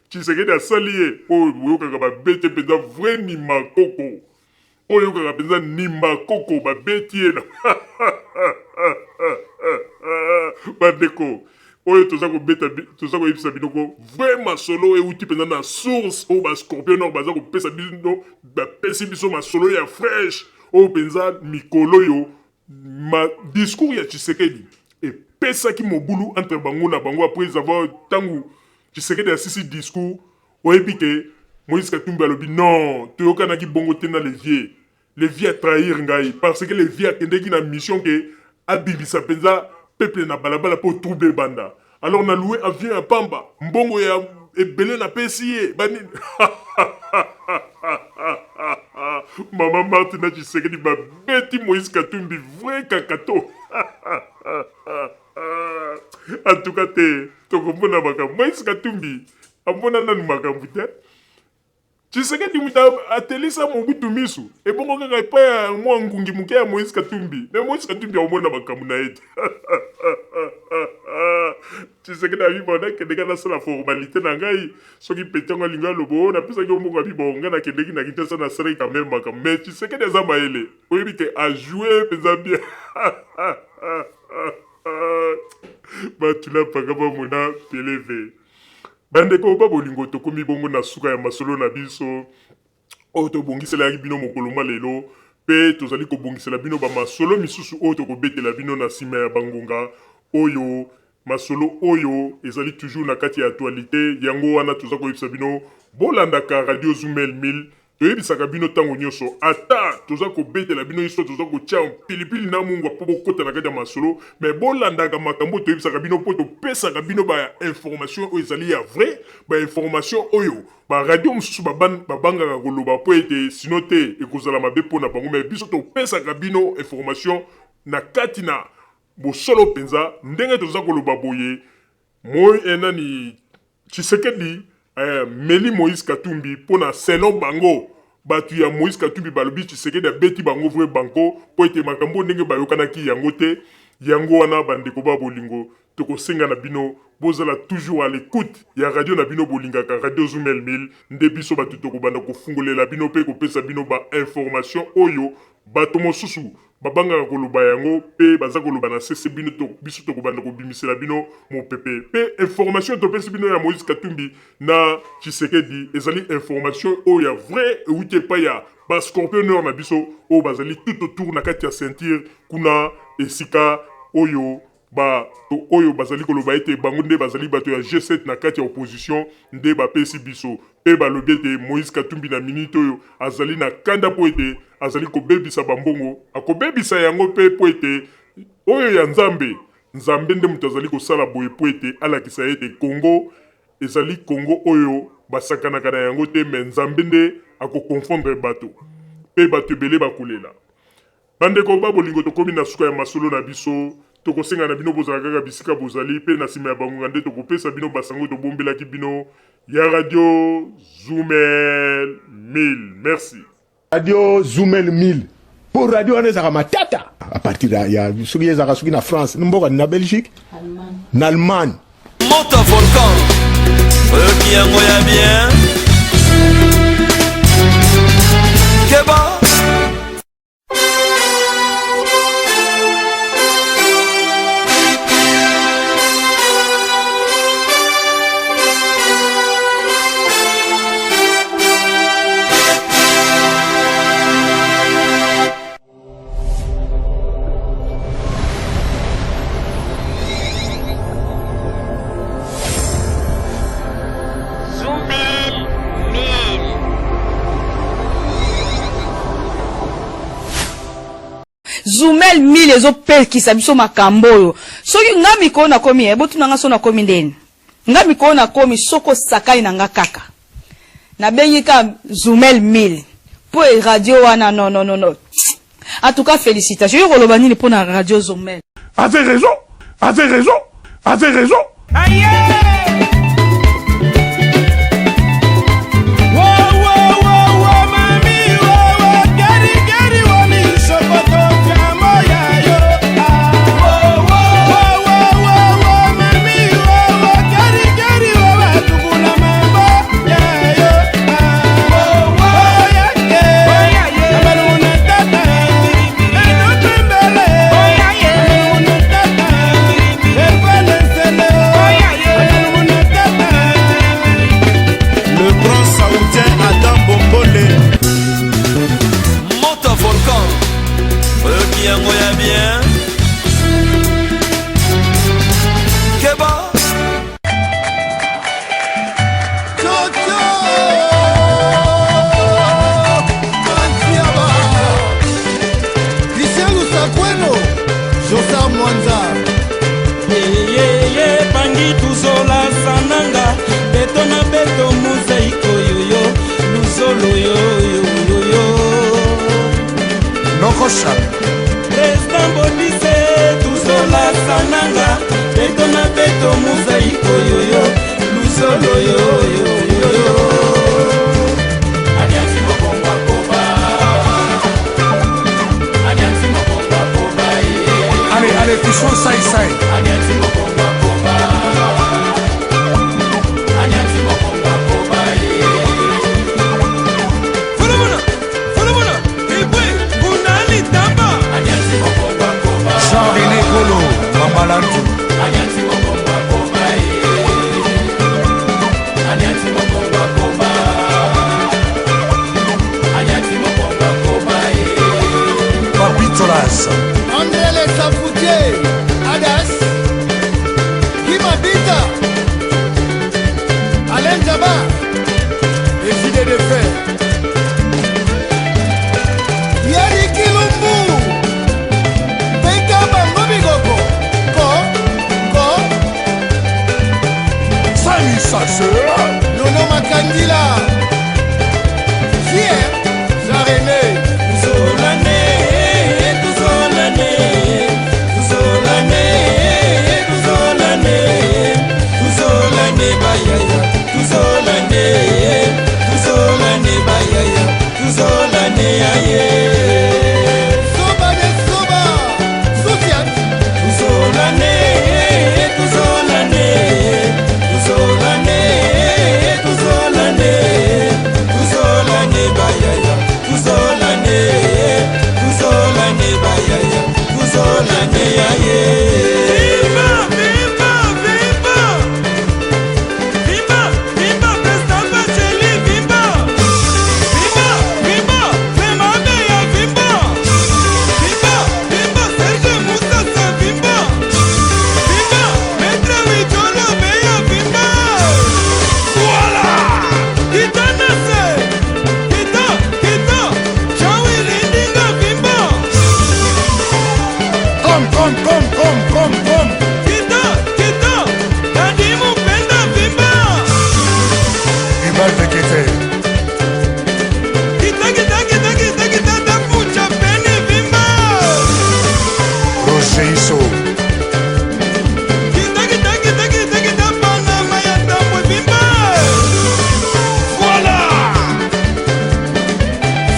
Tshisekedi asali ye oyo boyokaka babete penza vrai nimakoko. Oyokaka mpenza nimba koko babeti ye na bandeko oyo toza kobeta, toza koyebisa bino ko vrai masolo euti mpenza na source oyo ba scorpion nord baza kopesa bino, bapesi biso masolo ya fresh oyo mpenza mikolo oyo ma discours ya Tshisekedi epesaki mobulu entre bango na bango après avoir ntango Tshisekedi asisi discours. Oyebi ke Moïse Katumbi alobi non, toyokanaki bongo te na le vieux. Le vieux a trahir ngai parce que le vieux akendeki na mission ke abimisa mpenza peuple na balabala mpo trouble ebanda. Alors na loue avion ya pamba, mbongo ya ebele napesi ye banini. Mama Marthe na Tshisekedi babeti Moïse Katumbi vrai kakato. En tout cas te, tokomona makambo. Moïse Katumbi amona nanu makambo te. Tshisekedi moto atelisa Mobutu misu, ebongo kaka epai ya mwa ngungi moke ya Moïse Katumbi. Mais Moïse Katumbi akomona makambo na ye te. Tshisekedi abi bon, nakende kaka nasala formalité na ngai, soki petit yango alingi aloba oh napesaki yo mbongo, abi bon ngai nakendeki na Kinshasa nasalaki quand même makambo. Mais Tshisekedi aza mayele, oyebi ke a jouer mpenza bien. Bato na paka bamona peleve. Bandeko ba bolingo, tokomi bongo na suka ya masolo na biso oyo tobongiselaki bino mokolo mwa lelo, mpe tozali kobongisela bino ba masolo misusu oyo tokobetela bino na sima ya bangonga oyo. Masolo oyo ezali toujours na kati ya actualite, yango wana toza koyebisa bino bolandaka Radio Zumel 1000. Toyebisaka bino tango nionso, ata toza kobetela bino histoire, toza kotia pilipili na mungwa po bokota na kati ya masolo, mais bolandaka makambo oyo toyebisaka bino po topesaka bino ba information oyo ezali ya vrai, ba information oyo ba radio mosusu babangaka koloba po ete sinon te ekozala mabe po na bango, mais biso topesaka bino information na kati na bosolo penza. Ndenge toza koloba boye, moi nani Tshisekedi eh, meli Moïse Katumbi pona selon bango batu ya Moïse Katumbi balobi Tshisekedi abeti bango vrai banco po ete makambo ndenge bayokanaki yango te. Yango wana bandeko ba bolingo, tokosenga na bino bozala toujours à l'écoute ya radio na bino bolingaka, Radio Zumel 1000 nde biso batu tokobanda kofungolela bino pe kopesa bino ba information oyo bato mosusu babangaka koloba yango pe baza koloba na sese. Bino to, biso tokobanda kobimisela bino mopepe pe information topesi bino ya Moïse Katumbi na Tshisekedi ezali information oyo ya vrai euti epai ya ba scorpion nord na biso oyo bazali tout autour na kati ya ceinture kuna esika oyo bato oyo bazali koloba ete bango nde bazali bato ya G7 na kati ya opposition nde bapesi biso. Mpe balobi ete Moïse Katumbi na minute oyo azali na kanda mpo ete azali kobebisa ba mbongo, akobebisa yango mpe mpo ete oyo ya Nzambe, Nzambe nde moto azali kosala boye mpo ete alakisa ete Congo ezali Congo oyo basakanaka na yango te, mais Nzambe nde ako confondre bato mpe bato ebele bakolela. Bandeko ba bolingo, tokomi na suka ya masolo na biso. Tokosenga na bino bozala kaka bisika bozali, pe na sima ya bangonga nde tokopesa bino basango tobombelaki bino ya Radio Zumel 1000. Merci. Radio Zumel 1000 po radio wana ezalaka matata à partir ya soki ezalaka soki na France, mboka na Belgique, na Allemagne. Moto volcan oyoki yango ya bien keba. Zumel 1000 ezopekisa biso makambo oyo. Soki nga mikolo nakomi, eh, botuna nga so nakomi ndeni. Nga mikolo nakomi soko osakani na nga kaka. Nabengi ka Zumel 1000 po e radio wana non non non non. En tout cas félicitations. Yo koloba nini pona radio Zumel? Avait raison, avait raison, avait raison. Aïe! Mosapi. President Bodise tuzola sananga beto na beto mozaiko yoyo lusolo yoyo. Allez, allez, touchons sai sai. Jean-René Kolo, Mambalantu. Papitolas. André Le Safoutier, Adas, Kimabita, Alain Djaba, les idées de fer. Yari Kilumbu, Beka Bango Bigoko, Ko, Ko, Sami Sasse. Nono Makandila, Fier, Jean-René, Tuzolane, tuzolane, tuzolane, tuzolane, tuzolane bayaya, tuzolane, tuzolane bayaya, tuzolane aye. Soba de Soba, Soufiane, Tuzolane, tuzolane, tuzolane, tuzolane, tuzolane bayaya, tuzolane, tuzolane bayaya, tuzolane aye. Viva, viva, viva! Viva, viva, President Bacheli, viva! Viva, viva, Clément Beya, viva! Viva, viva, Serge Moussassa, viva! Viva, Maître Wijolo Beya, viva! Voilà! Kita Nase! Kita, kita! Jean-Willy Ndinga, viva! Comme, comme, comme, comme, comme, comme. Kita, kita! Kadimu Penda, viva! Ibal Tekete. Kita, kita, kita, kita, kita, Tafucha Peni, viva! Roger Isso. Kita, kita, kita, kita, kita, Panama ya Tambwe, viva! Voilà!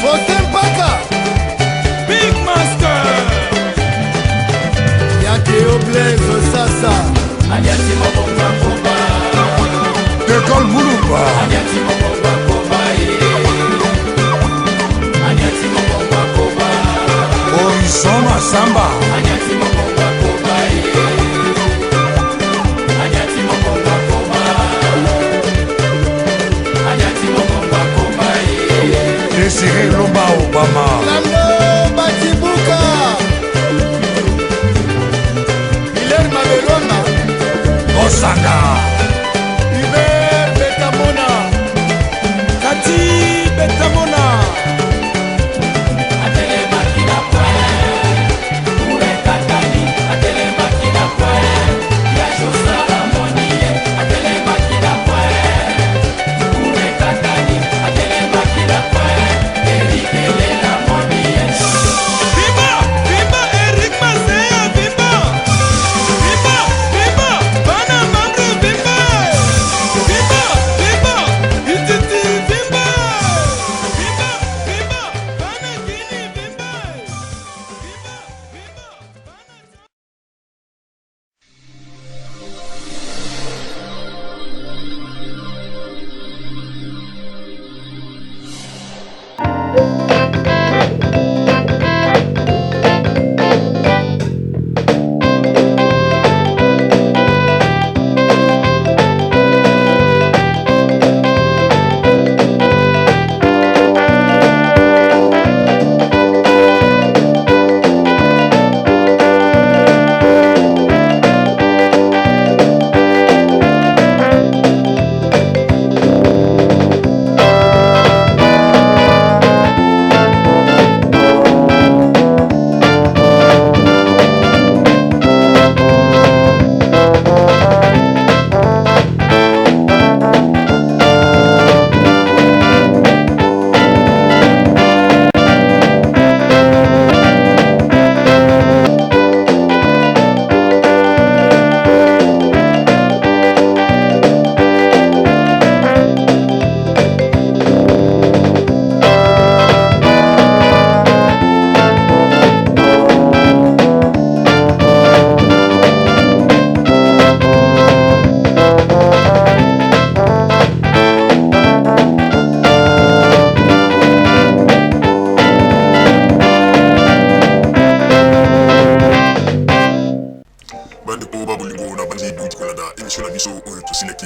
Faustin Paka, Big Master! Yakeo Blaise Sasa, De Gaulle Moulumba. Horizon Massamba. Désiré Lomba Obama. Lando Batibuka, Hilaire Mabelona, Osanga. Hubert Betamona,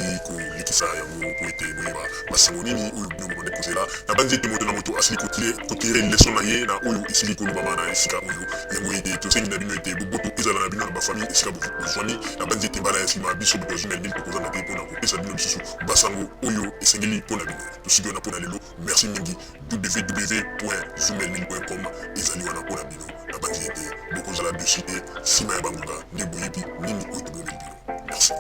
Tosili kolekisa yango mpo ete boyeba basango nini oyo bino bobandaki kozela. Nabanzi ete moto na moto asili kotire leson na ye na oyo esili kolobama na esika oyo. Yango ete tosengi na bino ete boboto ezala na bino na bafamille esika bozwami. Nabanzi ete mbala ya nsima biso bato ya Zumel 1000 tokozanga te mpo na kopesa bino lisusu basango oyo esengeli mpo na bino. Tosuki wana mpo na lelo. Merci mingi. www.zumel1000.com ezali wana mpo na bino. Nabanzi ete bokozala dessus te nsima ya bangonga nde boyebi nini oyo tobomeli bino. Merci.